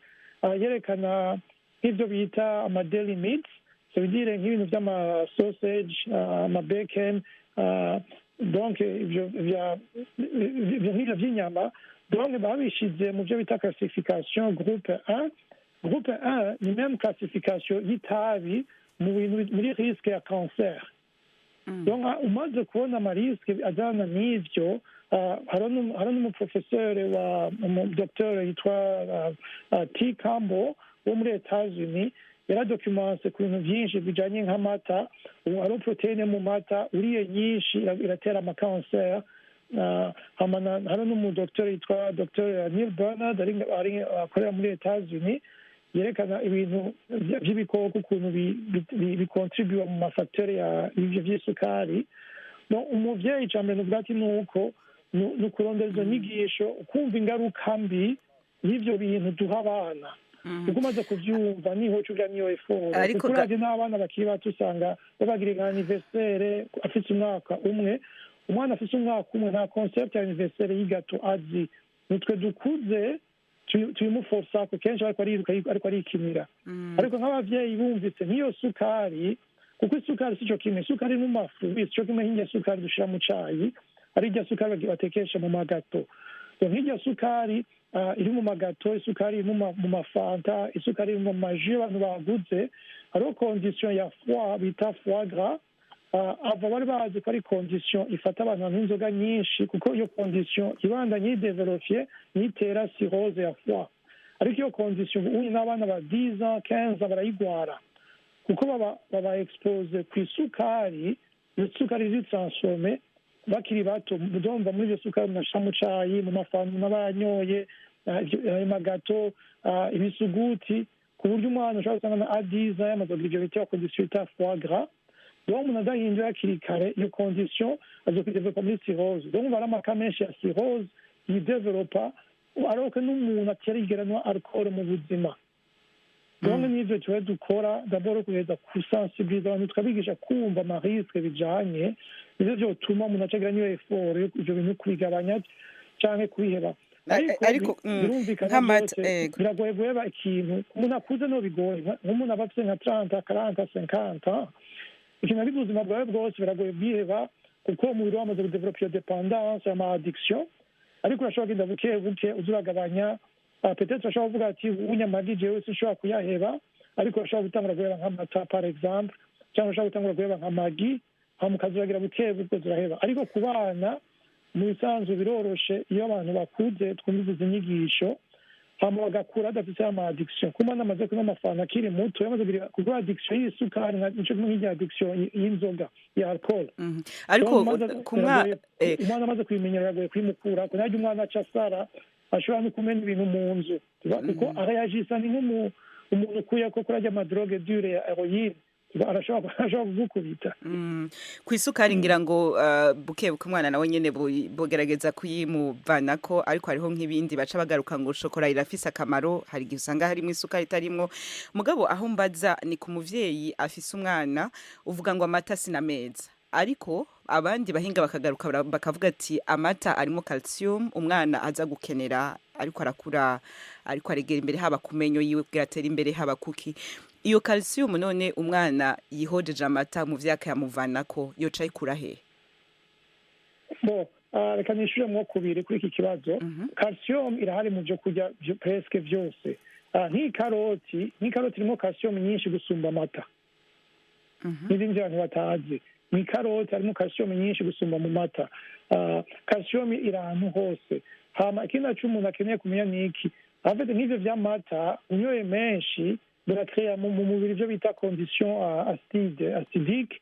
yerekana nk'ivyo bita ama deli meats, ça veut dire nk'ibintu vy'ama sausage, ama bacon, donc ivyo nk'ivyo vy'inyama. Donc babishize mu byo bita classification groupe 1. Groupe 1 ni même classification y'itabi mu bintu muri risque ya cancer. Donc umaze kubona ama risques ajyana n'ivyo, hariho n'umuprofeseri wa docteur yitwa T Campbell wo muri Etats-Unis, yaradocumense ku bintu byinshi bijanye nk'amata. Ubu hariho protéine mu mata, uriye nyinshi iratera ama cancers. Hariho n'umudokiteri yitwa Dr Neal Barnard, akorera muri Etats-Unis, yerekana ibintu by'ibikoko ukuntu bikontribuwa mu ma facteurs y'ivyo vy'isukari. Umuvyeyi, ica mbere nuvuga ati nuko ni ukurondera izo nyigisho, ukumva ingaruka mbi y'ivyo bintu duha abana, kuko umaze kuvyumva niho uca niyo effort. Kuko uravye n'abana bakiri bato, usanga babagira nka anniversaire afise umwaka umwe. Umwana afise umwaka umwe nta concept ya anniversaire y'i gâteau azi. Nitwe dukuze tubimuforsa ko kenshi ariko ariruka, ariko arikinira. Ariko nk'abavyeyi bumvise nk'iyo sukari, kuko isukari sico kimwe, isukari iri mu mafu sico kimwe nk'irya sukari dushira mu cayi, ari irya sukari batekesha mu ma gâteaux. Nk'irya sukari iri mu ma gâteaux, isukari iri mu mafanta, isukari iri mu ma jus abantu baguze, hariho condition ya foie bita foie gras. Ava bari bazi ko ari condition ifata abantu banywa inzoga nyinshi, kuko iyo condition ibandanye yidevelopye nitera cirrhose ya foie. Ariko iyo condition ubu n'abana ba 10 ans, 15 ans barayigwara, kuko baba exposés ku isukari, iyo sukari iri transformée, bakiri bato. Ndumva muri iyo sukari munashira mu cayi, mu mafanta n'abayanyoye, ayo ma gâteaux, ibisuguti, ku buryo umwana ushobora gusanga na 10 ans yamaze kugira ivyo bita condition bita foie gras. Donc umuntu adahinduye hakiri kare iyo condition, azokwidevelopa muri cirrhose. Donc umva ari ama cas menshi ya cirrhose yidevelopa aroke n'umuntu atarigera anywa alcool mu buzima. Donc n'ivyo tuba dukora, d'abord kugeza kusensibiliza abantu, tukabigisha kumva ama risques bijanye nivyo, vyotuma umuntu acagira niyo effort ivyo bintu kubigabanya canke kubiheba. Ariko birumvikana byose biragoye guheba ikintu umuntu akuze, no bigoye nk'umuntu aba afise nka 30, 40, 50, ikintu abize ubuzima bwawe bwose, biragoye bwiheba, kuko umubiri wamaze kudevelopa iyo dépendance, ama addiction. Ariko urashobora kugenda buke buke uza uragabanya. Peut-être urashobora kuvuga ati unyamagi jewe sinshobora kuyaheba, ariko urashobora gutangura guheba nk'amata par exemple, cyangwa urashobora gutangura guheba nka magi, hama ukazuragira buke buke ziraheba. Ariko ku bana mu bisanzwe biroroshe iyo abantu bakuze twumvise izi nyigisho, hama bagakura badafise ama addiction. Kuko umwana amaze kunywa amafanta akiri muto, yamaze kugira kuko addiction y'isukari nico kimwe nk'irya addiction y'inzoga ya alcool. Ariko kunywa Umwana amaze kuyimenyera biragoye kuyimukura. Ko umwana aca asara, ashobora no kumena ibintu mu nzu, kuko arayagisa ni nk'umuntu ukuye ko kurarya ama drogues dures ya héroïne, arashobora kugukubita. Ku isukari ngira ngo buke buke umwana nawe nyene bogerageza kuyimuvanako, ariko hariho nk'ibindi baca bagaruka ngo shokora irafise akamaro, hari igihe usanga harimo isukari itarimwo. Mugabo aho mbaza ni ku muvyeyi afise umwana, uvuga ngo amata sinameza, ariko abandi bahinga bakagaruka bakavuga ati amata arimo calcium umwana aza gukenera ariko arakura, ariko aregera imbere, haba ku menyo yiwe kugira atere imbere, haba kuki iyo calcium. None umwana yihojeje amata mu vyaka yamuvanako, yoca ayikura he? Bo reka nishure mwo kubiri kuri iki kibazo. Calcium irahari mu byo kurya presque vyose. Nk'ikaroti irimo calcium nyinshi gusumba amata, n'ibindi abantu batazi, mu ikaroti harimo calcium nyinshi gusumba mu mata. Calcium iri ahantu hose. Hama ikindi naco umuntu akeneye kumenya ni iki: afite nk'ivyo vy'amata, unyoye menshi birakeya mu mubiri ivyo bita condition acide acidique.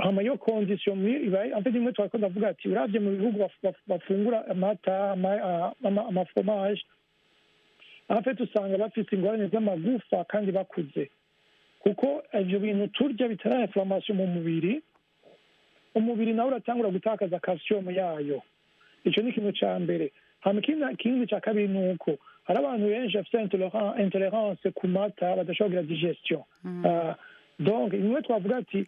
Hama iyo condition ibaye, en fait, imwe twariko ndavuga ati uravye mu bihugu bafungura amata, amafromage, en fait usanga bafise ingorane z'amagufa kandi bakuze, kuko ivyo bintu turya bitera inflammation mu mubiri. Umubiri nawe uratangura gutakaza calcium yayo. Ico ni ikintu ca mbere. Hama ikindi ca kabiri ni uko hari abantu benshi bafite intolérance ku mata, badashobora kugira digestion. Donc imwe twavuga ati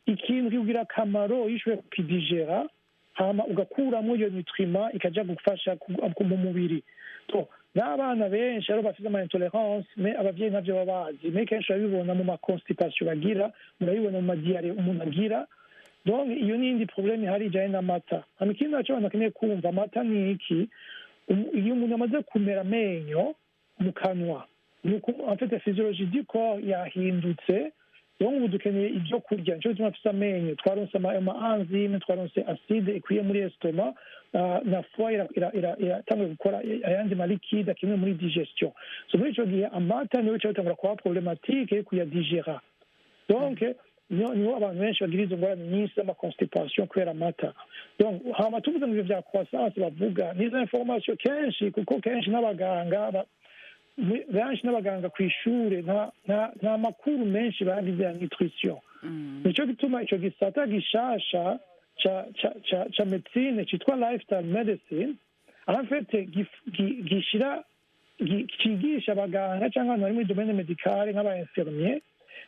ikintu kikugira akamaro iyo ushoboye kukidigera, hama ugakuramo iyo nutriment ikaja gufasha mu mubiri. To n'abana benshi rero bafite ama intolérance, mais abavyeyi ntavyo baba bazi, mais kenshi urabibona mu ma constipation bagira, murabibona mu ma diarrhée umuntu agira. Donc iyo ni iyindi problème ihari ijanye n'amata. Hama ikindi naco abantu bakeneye kumva, amata ni iki? Iyo umuntu amaze kumera amenyo mu kanwa, ni uko en fait physiologie du corps yahindutse. Donc ubu dukeneye ibyo kurya, nico gituma dufise amenyo. Twaronse ama enzyme, twaronse acide ikwiye muri estomac, na foie iratanguye gukora ayandi ma liquide akenewe muri digestion. So muri ico gihe amata niyo bica bitangura kuba problématique yo kuyadigera. Donc niho abantu benshi bagira izo ngorane nyinshi z'amaconstipation kubera amata. Donc hama tuvuze ngo ivyo vya croissance bavuga nizo information kenshi, kuko kenshi n'abaganga benshi n'abaganga ku ishure nta makuru menshi bagize ya nutrition. Nico gituma ico gisata gishasha ca médecine citwa lifestyle medicine, en fait gishira cigisha abaganga cyangwa abantu bari muri domaine médicale nk'aba infirmier,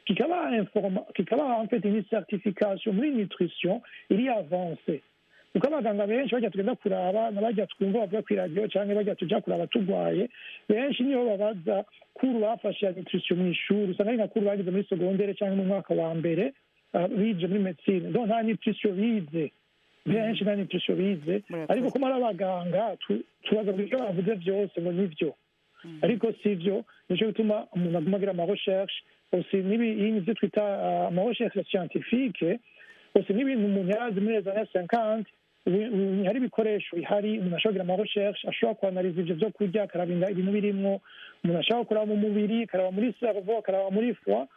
kikabaha en fait une certification muri nutrition iri avancée, kuko abaganga benshi bajya tugenda kuraba n'abajya twumva bavuga ku iradiyo cyangwa bajya tuja kuraba turwaye, benshi niyo babaza cours bafashe ya nutrition mu ishuri, usanga ari nka cours bagize muri secondaire cyangwa mu mwaka wa mbere bize muri médecine. Donc nta nutrition bize, benshi nta nutrition bize. Ariko ko ari abaganga, tubaza ibyo bavuze byose ngo nivyo, ariko si byo. Nico gituma umuntu aguma agira ama recherche aussi, n'ibyo twita ama recherche scientifique aussi, n'ibintu umuntu yarazi muri les années 50. Ubu hari ibikoresho bihari, umuntu ashobora kugira ama recherche, ashobora kuanaliza ivyo vyo kurya, akaraba ibintu birimwo, umuntu ashobora kuraba mu mubiri, akaraba muri cerveau, akaraba muri foie.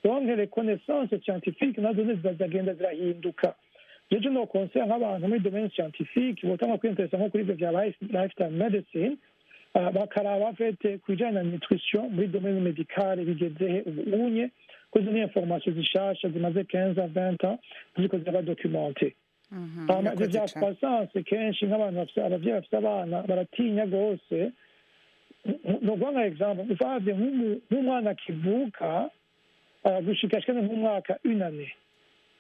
Donc les connaissances scientifiques nazo zagenda zirahinduka. Jeje no conseil nk'abantu muri domaine scientifique botanga kwinteresa nko kuri ivyo vya lifestyle medicine, bakaraba en fait ku bijanye na nutrition muri domaine médicale bigeze he ubu unye, ko izo ni information zishasha zimaze 15 à 20 ans ziriko ziraba documentées. Hama ivyo vya croissance, kenshi nk'abantu bafise, abavyeyi bafise abana baratinya rwose. Noguha nka exemple, uravye nk'umwana akivuka gushika ashikane nk'umwaka, une année,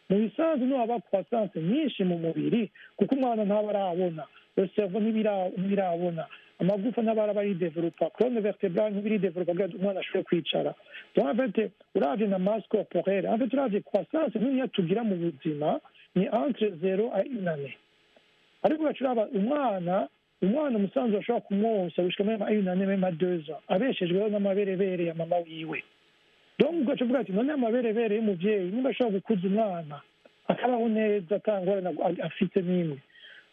mu bisanzwe niho haba croissance nyinshi mu mubiri, kuko umwana ntaba arabona, le cerveau ntibirabona, amagufa ntaba araba aridevelopa, colonne vertébrale ntibiridevelopa kugira umwana ashobore kwicara. Donc en fait uravye na masse corporelle, en fait uravye croissance niniya tugira mu buzima ni entre 0 à une année. Ariko ugaca uraba umwana umusanzu bashobora kumwonsa gushika même à une année, même à 2 ans, abeshejweho n'amaberebere ya mama wiwe. Donc ugaca uvuga ati none amaberebere y'umuvyeyi niba ashobora gukuza umwana akabaho neza ata ngorane afite n'imwe,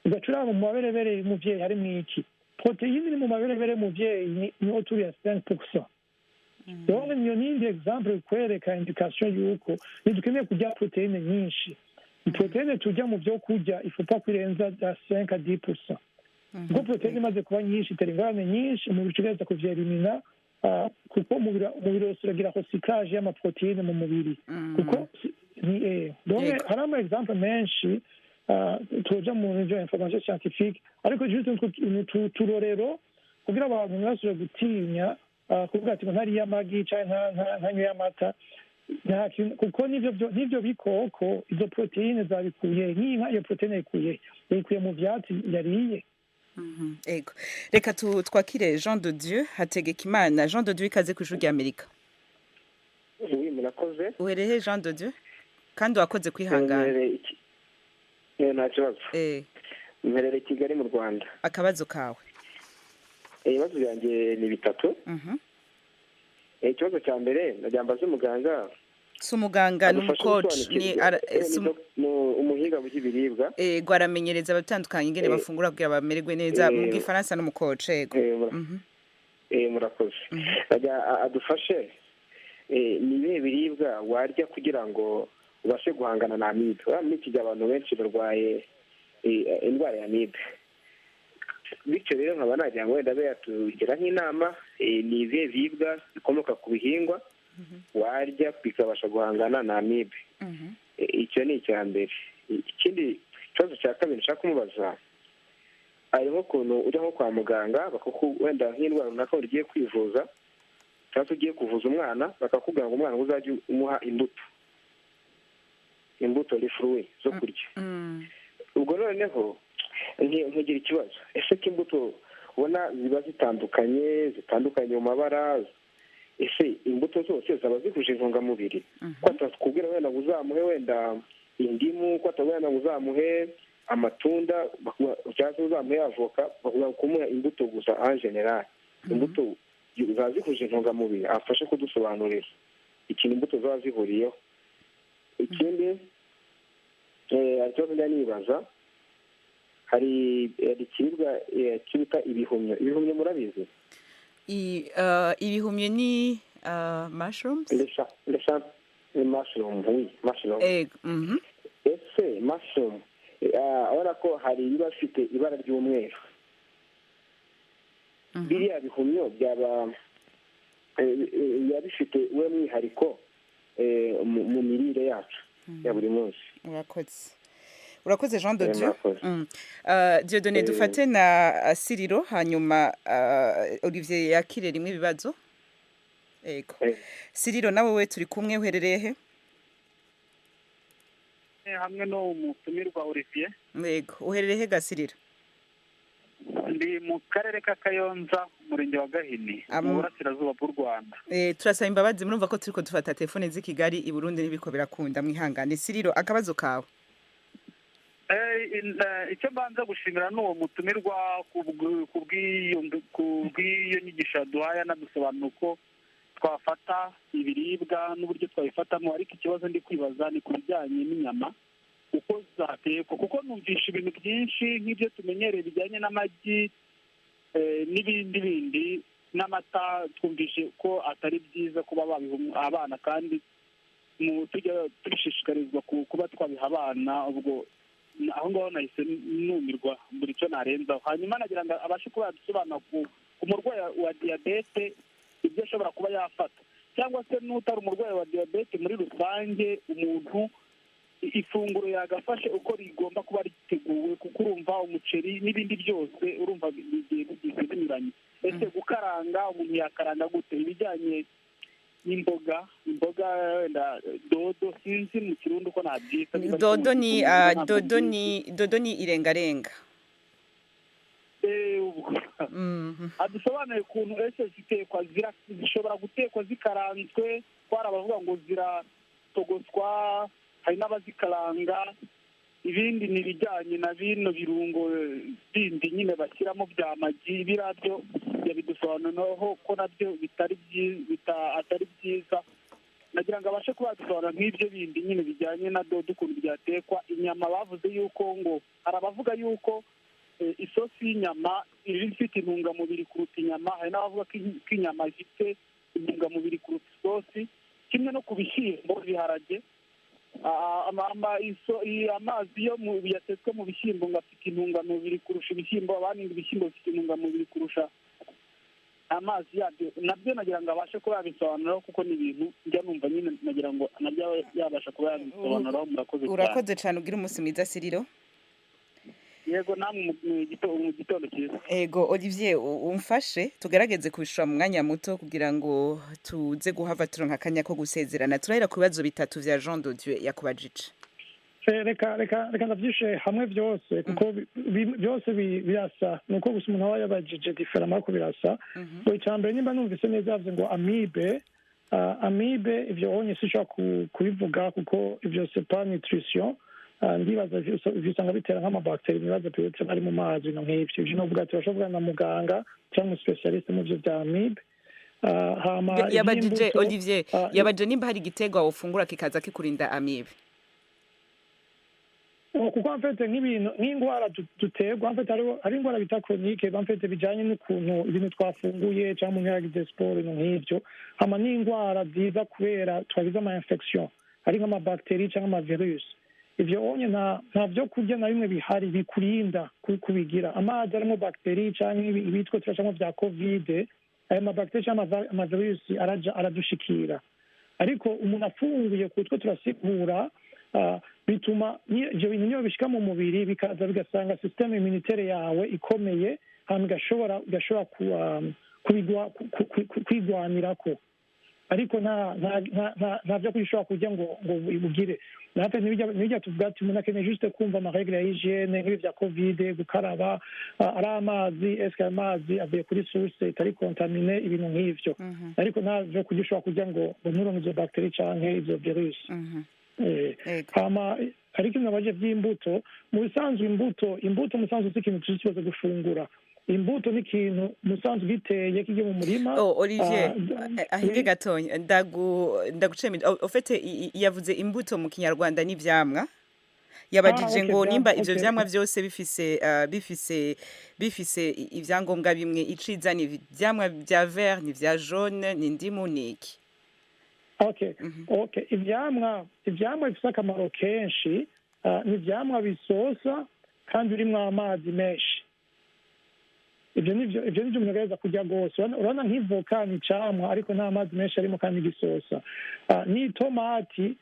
ugaca uraba mu maberebere y'umuvyeyi harimwo iki? Protéine iri mu maberebere y'umuvyeyi ni autour ya 5%. Donc niyo nindi exemple ikwereka indication yuko ntidukeneye kurya protéine nyinshi. Protéine turya mu vyo kurya, il faut pas kwirenza ya 5 à 10%, kuko protéine imaze kuba nyinshi itera ingorane nyinshi, umubiri utegereza kuvyerimina, kuko umubiri wose uragira recyclage y'amaprotéine mu mubiri, kuko ni donc hari ama exemple menshi, tuja mu bintu vya information scientifique, ariko juste turorero kugira abantu ntibasubire gutinya kuvuga ati ngo ntariye amagi canke ntanyweye amata, nta kintu, kuko n'ivyo bikoko izo protéine zabikuye, nk'inka iyo protéine yayikuye mu vyatsi yariye. Ego, reka twakire Jean de Dieu Hategekimana. Jean de Dieu, ikaze ku Ijwi ry'Amerika. Oui, murakoze. Uherehe, Jean de Dieu? Kandi wakoze kwihangana. Nta kibazo. Mperereye i Kigali mu Rwanda. Akabazo kawe? Ibibazo byanjye ni bitatu. Ikibazo cya mbere nagira mbaze umuganga. Si umuganga, ni Adufashe umucoach ni gusobanukirwa. Ni umuhinga mu by'ibiribwa. Ego, aramenyereza abatandukanye ingene bafungura kugira bamererwe neza. Mu gifaransa n'umucoach, ego. Murakoze. Nagira adufashe, ni ibihe biribwa warya kugira ngo Ubashe guhangana na amibe. Muri iki gihe abantu benshi barwaye indwara ya amibe, bityo rero nkaba nagira ngo wenda abe yatugira nk'inama, ni ibihe biribwa bikomoka ku bihingwa warya bikabasha guhangana na amibe? Icyo ni icya mbere. Ikindi kibazo cya kabiri nshaka kumubaza, hari nk'ukuntu ujya nko kwa muganga, wenda nk'indwara runaka ugiye kwivuza cyangwa se ugiye kuvuza umwana, bakakubwira ngo umwana uzajye umuha imbuto fruits zo kurya. Ubwo noneho nkugira ikibazo: ese ko imbuto ubona ziba zitandukanye mu mabara, ese imbuto zose zaba zihuje intungamubiri? Ko atakubwira wenda ngo uzamuhe wenda indimu, ko atakubwira ngo uzamuhe amatunda cyangwa se uzamuhe avoka, bakubwira kumuha imbuto gusa en général. Imbuto ziba zihuje intungamubiri? Afashe kudusobanurira ikintu imbuto ziba zihuriyeho. Ikindi, hari ikibazo njya nibaza: hari ikiribwa cyitwa ibihumyo. Ibihumyo murabizi? Ibihumyo ni mushrooms. Mushroom, oui, mushroom. Ese mushroom, urabona ko hari ibiba bifite ibara ry'umweru, biriya bihumyo byaba biba bifite uwe mwihariko mu mirire yacu ya buri munsi? Urakoze, urakoze, Jean de Dieu. Dieudonné, dufate na Siriro, hanyuma Olivier yakire rimwe ibibazo. Ego, Siriro, nawe we turi kumwe, uherereye he? Hamwe no umutumirwa Olivier. Yego, uherereye he ga Siriro? Ndi mu karere ka Kayonza, umurenge wa Gahini, mu burasirazuba bw'u Rwanda. Turasaba imbabazi, murumva ko turiko dufata telefone z'i Kigali, i Burundi ntibiko birakunda, mwihangane. Siriro, akabazo kawe. Icyo mbanza gushimira ni uwo mutumirwa ku bw'iyo nyigisho yaduhaye, anadusobanura uko twafata ibiribwa n'uburyo twabifatamo. Ariko ikibazo ndi kwibaza ni ku bijyanye n'inyama, uko zatekwa, kuko numvisha ibintu byinshi nk'ibyo tumenyereye bijyanye n'amagi n'ibindi bindi n'amata, twumvishe ko atari byiza kuba babiha abana, kandi tujya tubishishikarizwa kuba twabiha abana. Ubwo aho ngaho nahise numirwa buri cyo narenzaho. Hanyuma nagira ngo abashe kuba yadusobanura ku murwayi wa diyabete ibyo ashobora kuba yafata, cyangwa se n'utari umurwayi wa diyabete muri rusange, umuntu ifunguro yagafashe uko rigomba kuba riteguwe, kuko urumva umuceri n'ibindi byose urumva bigiye binyuranye. Ese gukaranga, umuntu yakaranga gute? Ibijyanye n'imboga, imboga wenda dodo, sinzi mu Kirundi uko nabyita. Dodo ni dodo ni irengarenga. Adusobanuye ukuntu ese zitekwa, zishobora gutekwa zikaranzwe, ko hari abavuga ngo ziratogoswa, hari n'abazikaranga. Ibindi ni ibijyanye na bino birungo bindi nyine bashyiramo bya Maggi, biriya byo yabidusobanuraho ko nabyo bitari atari byiza. Nagira ngo abashe kuba yadusobanura nk'ibyo bindi nyine bijyanye na dodo, ukuntu byatekwa. Inyama bavuze yuko ngo hari abavuga yuko isosi y'inyama iba ifite intungamubiri kuruta inyama, hari n'abavuga ko inyama ifite intungamubiri kuruta isosi, kimwe no ku bishyimbo, ibiharage, amazi yo yatetswe mu bishyimbo ngo afite intungamubiri kurusha ibishyimbo, abandi ngo ibishyimbo bifite intungamubiri kurusha amazi yabyo. Nabyo nagira ngo abashe kuba yabisobanuraho, kuko ni ibintu njya numva nyine, nagira ngo nabyo abe yabasha kuba yabisobanuraho. Murakoze cyane. Urakoze cyane, ugira umunsi mwiza, Siriro. Yego, namwe mu gitondo cyiza. Ego, Olivier, umfashe tugerageze kubishura mu mwanya muto kugira ngo tuze guhava turonka akanya ko gusezerana. Turahera ku bibazo bitatu vya Jean de Dieu yakubajije. Reka ndavyishe hamwe byose, kuko byose birasa, ni uko gusa umuntu aba yabajije différemment, ariko birasa. Ngo icya mbere, nimba numvise neza, yavuze ngo amibe. Amibe ivyo onye sinshobora kubivuga, kuko ivyo c'est pas nutrition. Ndibaza ivyo usanga bitera nk'amabactéries, nibaza peut-être ari mu mazi, ibintu nk'ivyo. Ivyo novuga ati urashobora kuvugana na muganga cyangwa umuspécialiste mu vyo vya amibe. Hama Yabajije ivy'imbuto, Olivier, yabajije nimba hari igiterwa wofungura kikaza kikurinda amibe. Oh, kuko en fait nk'ibintu nk'indwara duterwa, en fait hari indwara bita chronique, en fait bijanye n'ukuntu ibintu twafunguye cyangwa umuntu yaragize sport, ibintu nk'ivyo. Hama n'indwara ziza kubera twagize ama infection. Ari nk'amabactéries cyangwa amavirus, ivyo onye nta vyo kurya na bimwe bihari bikurinda kubigira. Amazi arimo bactéries canke ibitwo turacamwo vya COVID, ayo mabactéries canke amavirus araja aradushikira. Ariko umuntu afunguye kutwo turasigura, bituma ivyo bintu niyo bishika mu mubiri, bikaza bigasanga système immunitaire yawe ikomeye, hama igashobora kwigwanirako. Ariko nta vyo kurya ushobora kurya ngo ubugire. Natwe ntibijya tuvuga ati umuntu akeneye juste kumva amarègles ya hygiène, nk'ibi vya COVID, gukaraba, ari amazi, eske ayo mazi avuye kuri source itari contaminée, ibintu nk'ivyo. Ariko nta vyo kurya ushobora kurya ngo nturonke izo bactéries canke izo virus. Hama ariko ibintu baje vy'imbuto, mu bisanzwe imbuto mu bisanzwe si ikintu tuzi gufungura. Imbuto ni ikintu musanzwe giteye, kijya mu murima. Oh, Olivier, ahinge gatonya, ndagucemye. Au fait, yavuze imbuto mu Kinyarwanda n'ivyamwa. Yabajije ngo nimba ivyo vyamwa vyose bifise ivyangombwa bimwe. Iciza ni ivyamwa vya vert, ni vya jaune, ni ndimu, ni iki? Okay, ivyamwa bifise akamaro kenshi ni ivyamwa bisosa kandi birimwo amazi menshi. Ivyo nivyo umuntu agerageza kurya rwose. Urabona nk'ivoka ni icamwa, ariko nta mazi menshi arimo kandi gisosa. N'itomati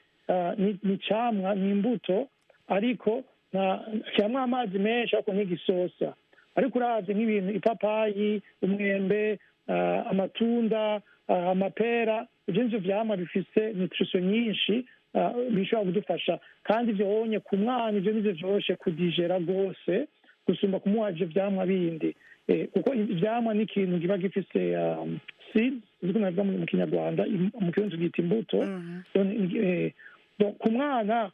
ni icamwa, ni imbuto, ariko kiramwo amazi menshi, ariko ntigisosa. Ariko uravye nk'ibintu ipapayi, umwembe, amatunda, amapera, ivyo nivyo vyamwa bifise nutrition nyinshi, bishobora kudufasha. Kandi ivyo honye ku mwana, ivyo nivyo vyoroshe kudigérer rwose gusumba kumuha ivyo vyamwa bindi. Kuko ivyamwa ni ikintu kiba gifise seeds, uziko nabivuga mu Kinyarwanda, mu Kirundi tugita imbuto. Donc, ku mwana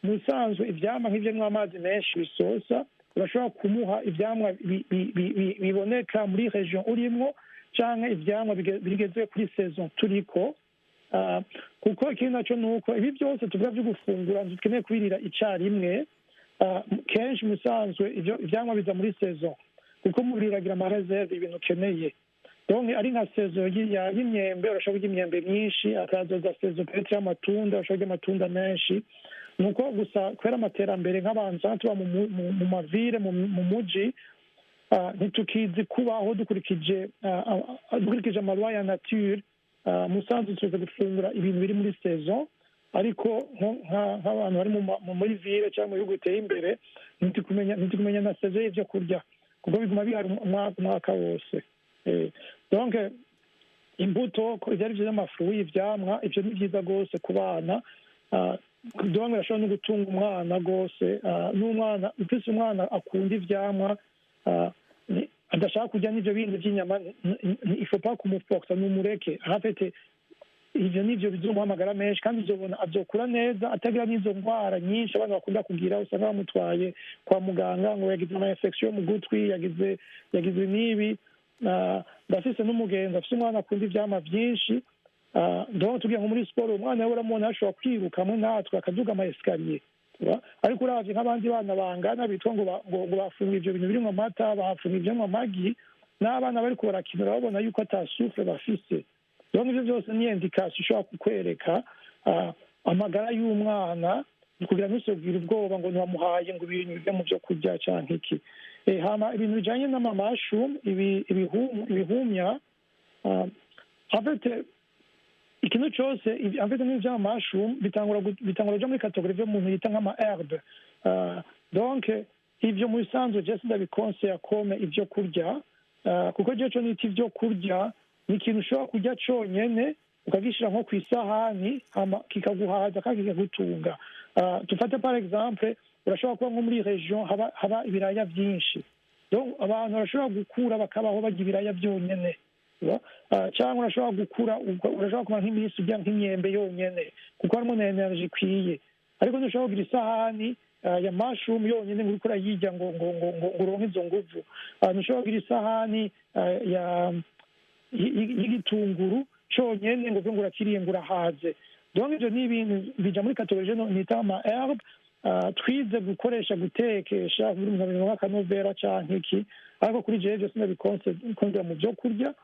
mu bisanzwe ivyamwa nk'ivyo birimwo amazi menshi bisosa, urashobora kumuha ivyamwa biboneka muri région urimwo, canke ivyamwa bigeze kuri saison turiko. Kuko ikindi naco ni uko ibi byose tuvuga vyo gufungura ntidukeneye kubirira icarimwe. Kenshi mu bisanzwe ivyo ivyamwa biza muri saison, kuko umubiri uragira amaréserves ibintu ukeneye. Donc ari nka saison y'imyembe, urashobora kurya imyembe myinshi. Akazoza saison peut-être y'amatunda, urashobora kurya amatunda menshi. Nuko gusa kubera amaterambere, nk'abantu usanga tuba mu mavilles, mu muji, ntitukizi kubaho dukurikije amalois ya nature. Musanzwe tuza gufungura ibintu biri muri saison, ariko nk'abantu bari muri ville cyangwa mu bihugu biteye imbere, ntitukumenya na saison y'ivyo kurya, kuko biguma bihari umwaka wose. Donc imbuto, ko ivyo ari vyo vy'amafruits, ivyamwa, ivyo ni vyiza rwose ku bana. Donc birashobora no gutunga umwana rwose. N'umwana ufise umwana akunda ivyamwa, adashaka kurya n'ivyo bindi vy'inyama, il faut pas kumuforcer, numureke. En fait, ivyo nivyo bizomuha amagara menshi, kandi uzobona azokura neza, atagira n'izo ndwara nyinshi abana bakunda kugira, usanga bamutwaye kwa muganga ngo yagize ama infection mu gutwi, yagize n'ibi. Ndafise n'umugenzi afise umwana akunda ivyamwa vyinshi. Donc tugiye nko muri siporo, umwana we uramubona ashobora kwiruka hamwe natwe, akaduga ama escalier. Ariko uravye nk'abandi bana bangana bitwa ngo bafunga ivyo bintu birimwo amata, bafunga ivyamwa, amagi, n'abana bariko barakina urababona yuko ata souffle bafise. Donc ivyo vyose ni indication ishobora kukwereka amagara y'umwana, kugira ntusubwire ubwoba ngo ntiwamuhaye ngo ibintu bive mu vyo kurya canke iki. Hama ibintu bijanye n'amamushrooms, ibihumya, en fait ikintu cose, en fait n'ibintu vy'amamushrooms bitangura kuja muri catégorie vy'umuntu yita nk'ama herbe. Donc ivyo mu bisanzwe je sindabiconseilla comme ivyo kurya, kuko je co nita ivyo kurya ni ikintu ushobora kurya conyene, ukagishira nko kw'isahani, hama kikaguhaza kandi kikagutunga. Dufate par exemple, urashobora kuba nko muri région haba ibiraya vyinshi, donc abantu barashobora gukura bakabaho barya ibiraya vyonyene. Cyangwa urashobora gukura, urashobora kumara nk'iminsi urya nk'imyembe yonyene, kuko harimo na énergie ikwiye. Ariko ntushobora kugira isahani ya mushroom yonyene ngo uriko urayirya ngo uronke izo nguvu. Ntushobora kugira isahani ya y'igitunguru conyene ngo uvuge ngo urakiriye ngo urahaze. Donc ivyo ni ibintu bija muri catégorie nita ama herbe, twize gukoresha, gutekesha kugira umuntu abironke akanovera canke iki. Ariko kuri jewe vyose ndabiconsidéra mu vyo kurya.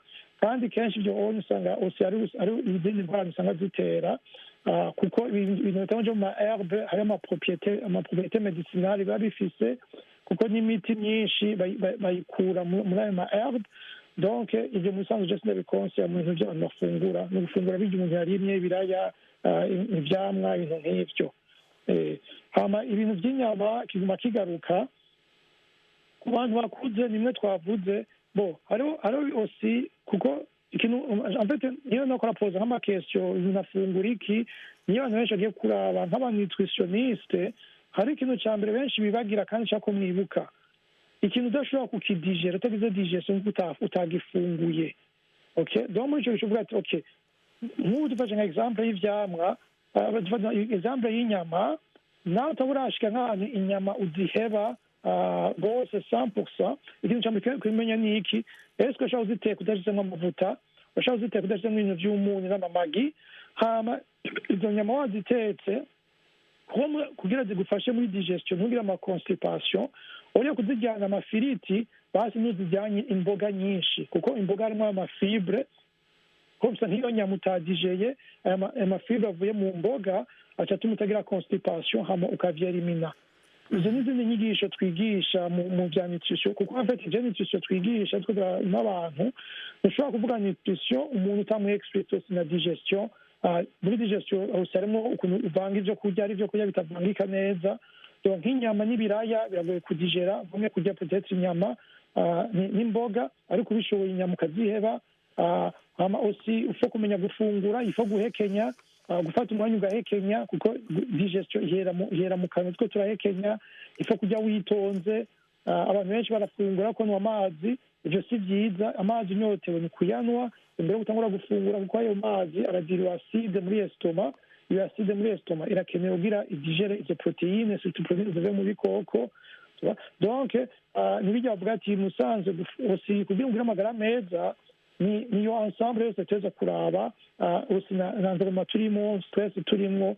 Kandi kenshi ivyo onye usanga aussi ari izindi ndwara usanga zitera. Kuko ibintu bitangwa byo mu ma herbe hariho ama propriété médicinale biba bifise, kuko n'imiti myinshi bayikura muri ayo ma herbe. Donc ibyo mu bisanzwe byose ndabikonseya mu bintu by'abantu bafungura, ni ugufungura birya umuntu yarimye, ibiraya, ivyamwa, ibintu nk'ivyo. Hama ibintu by'inyama kiguma kigaruka ku bantu bakuze, nimwe twavuze bo hariho aussi, kuko ikintu en fait niyo nakora poza nk'ama question, umuntu afungura iki, niyo abantu benshi bagiye kuraba nk'aba nutritionniste, hari ikintu cya mbere benshi bibagira kandi nshaka ko mwibuka: ikintu udashobora kukidigera utagize digestion nkuko utagifunguye. Okay, donc muri ico gihe uvuga ati: "Okay, nk'ubu dufashe nka exemple y'ivyamwa, dufata exemple y'inyama, nawe utaba urashika nk'ahantu inyama uziheba rwose 100%. Ikintu cya mbere kumenya ni iki: ese ushobora kuziteka udashizemo amavuta? Ushobora kuziteka udashizemo ibintu vy'umunyu n'amamagi? Hama izo nyama wazitetse kugira zigufashe muri digestion, ntugire ama constipation, uriye kuzijyana amafiriti, basi ntuzijyanye imboga nyinshi, kuko imboga harimo ama fibres. Comme nk'iyo nyama utadigeye, aya ma fibres avuye mu mboga aca atuma utagira constipation, hama ukavyerimina. Izo n'izindi nyigisho twigisha mu bya nutrition, kuko en fait ivya nutrition twigisha twe n'abantu, ntushobora kuvuga nutrition umuntu utamuha expliqué na digestion. Muri digestion hose harimo ukuntu uvanga ivyo kurya, ari ivyo kurya bitavangika neza. Donc nk'inyama n'ibiraya biragoye kudigera, bumwe kurya peut-être inyama n'imboga, ariko ubishoboye inyama ukaziheba. Hama aussi ufo kumenya gufungura, ifo guhekenya, gufata umwanya ugahekenya, kuko digestion ihera mu kanwa, two turahekenya. Ifo kurya witonze. Abantu benshi barafungura kunywa amazi, ivyo si vyiza. Amazi unyotewe ni kuyanwa imbere yo gutangura gufungura, kuko ayo mazi aragira acide muri estomac. Iyo acide muri estomac irakenewe kugira idigere izo protéines, surtout protéines zivuye mu bikoko. Donc ntibijya bavuga ati musanze aussi kugira ugire amagara meza, ni niyo ensemble yose tuza kuraba, aussi na environnement turimo, stress turimo.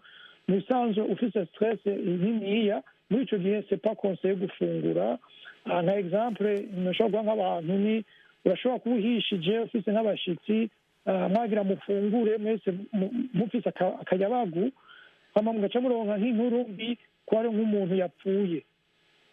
Mu bisanzwe ufise stress niniya muri ico gihe, c'est pas conseillé gufungura. Nka exemple nashobora guha nk'abantu ni urashobora kuba uhishije, ufise nk'abashitsi, mwagira mufungure mwese mufise akayabagu, hama mugaca muronka nk'inkuru mbi ko hari nk'umuntu yapfuye,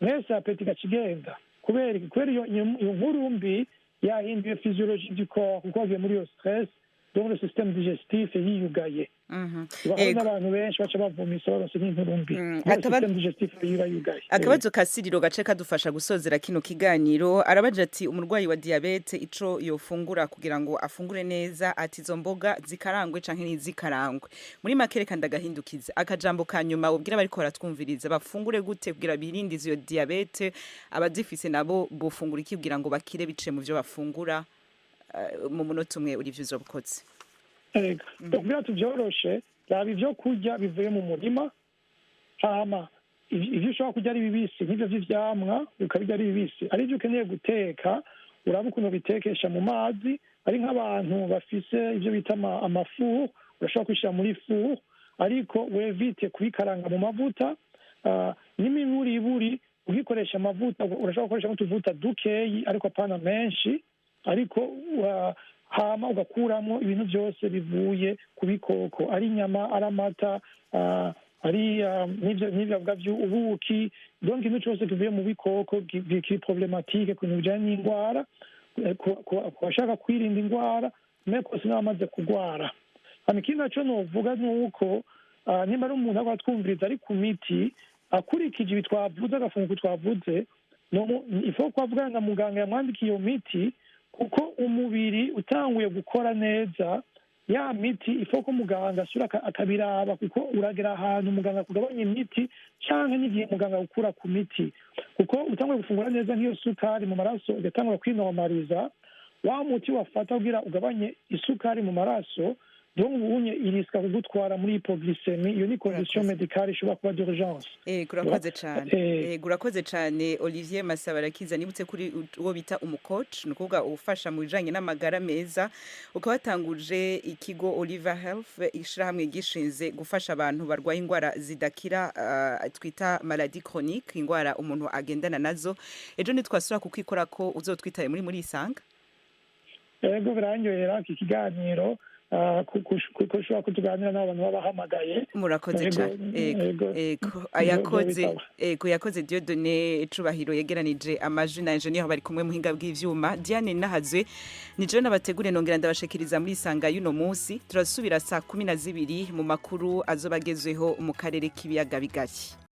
mwese appétit igaca igenda. Kubera iki? Kubera iyo nkuru mbi yahinduye physiologie du corps, kuko wagiye muri iyo stress, donc le système digestif yiyugaye. Hari n'abantu benshi baca bavomisa baronse nk'inkuru mbi, système digestif yiba yugaye. Akabazo ka Siriro gace kadufasha gusozera kino kiganiro. Arabaje ati: "Umurwayi wa diabète ico yofungura kugira ngo afungure neza?" Ati: "Izo mboga zikarangwe canke ntizikarangwe?" Muri make, reka ndagahindukize akajambo ka nyuma ubwira bariko baratwumviriza: bafungure gute kugira birinde izo diabète? Abazifise nabo bofungura iki kugira ngo bakire bice mu vyo bafungura? Mu munota umwe uri ivyo uzobukoze. Ego, kugira tuvyoroshe, raba ivyo kurya bivuye mu murima, hama ivyo ushobora kurya ari bibisi, nk'ivyo vy'ivyamwa ukabirya ari bibisi. Ari ivyo ukeneye guteka, uraba ukuntu bitekesha mu mazi. Ari nk'abantu bafise ivyo bita ama four, urashobora kubishira muri four, ariko wevite kubikaranga mu mavuta. N'imiburiburi ugikoresha amavuta, urashobora gukoresha nk'utuvuta dukeyi, ariko apana menshi. Ariko hama ugakuramo ibintu byose bivuye ku bikoko, ari inyama, ari amata, ari n'ivyo bavuga ubuki. Donc ikintu cyose kivuye mu bikoko kiri problématique ku bintu bijanye n'indwara, ku bashaka kwirinda indwara, mais kose n'abamaze kurwara. Hama ikindi naco novuga ni uko nimba ari umuntu ariko aratwumviriza ari ku miti, akurikije ibi twavuze, agafunguko twavuze, ifo ko avugana na muganga yamwandikiye iyo miti, kuko umubiri utanguye gukora neza ya miti, ifo ko muganga asubira akabiraba, kuko uragera ahantu muganga kugabanya imiti, canke n'igihe muganga gukura ku miti, kuko utanguye gufungura neza, nk'iyo sukari mu maraso ugatangura kwinormaliza, wa muti wafata kugira ugabanye isukari mu maraso, donc ubunye irisika kugutwara muri hypoglycémie. Iyo ni condition médicale ishobora kuba d'urgence. Urakoze cane. Urakoze cane, Olivier Masabarakiza. Nibutse kuri uwo bita umu coach, ni ukuvuga ufasha mu bijanye n'amagara meza, ukaba watanguje ikigo Oliver Health, ishirahamwe gishinze gufasha abantu barwaye indwara zidakira, twita maladie chronique, indwara umuntu agendana nazo. Ejo nitwasubira kukwikora ko uzotwitaye muri Isanga. Ego, birandyohera iki kiganiro. Kuko ushobora kutuganira n'abantu babahamagaye. Murakoze cyane. Ego, yakoze, ego, yakoze Dieudonné Cubahiro yegeranije amajwi na engineer bari kumwe muhinga bw'ivyuma. Diane Nahazwe ni je nabategure, nongera ndabashikiriza muri Isanga y'uno munsi. Turasubira saa 12 mu makuru azobagezweho mu karere k'ibiyaga bigari.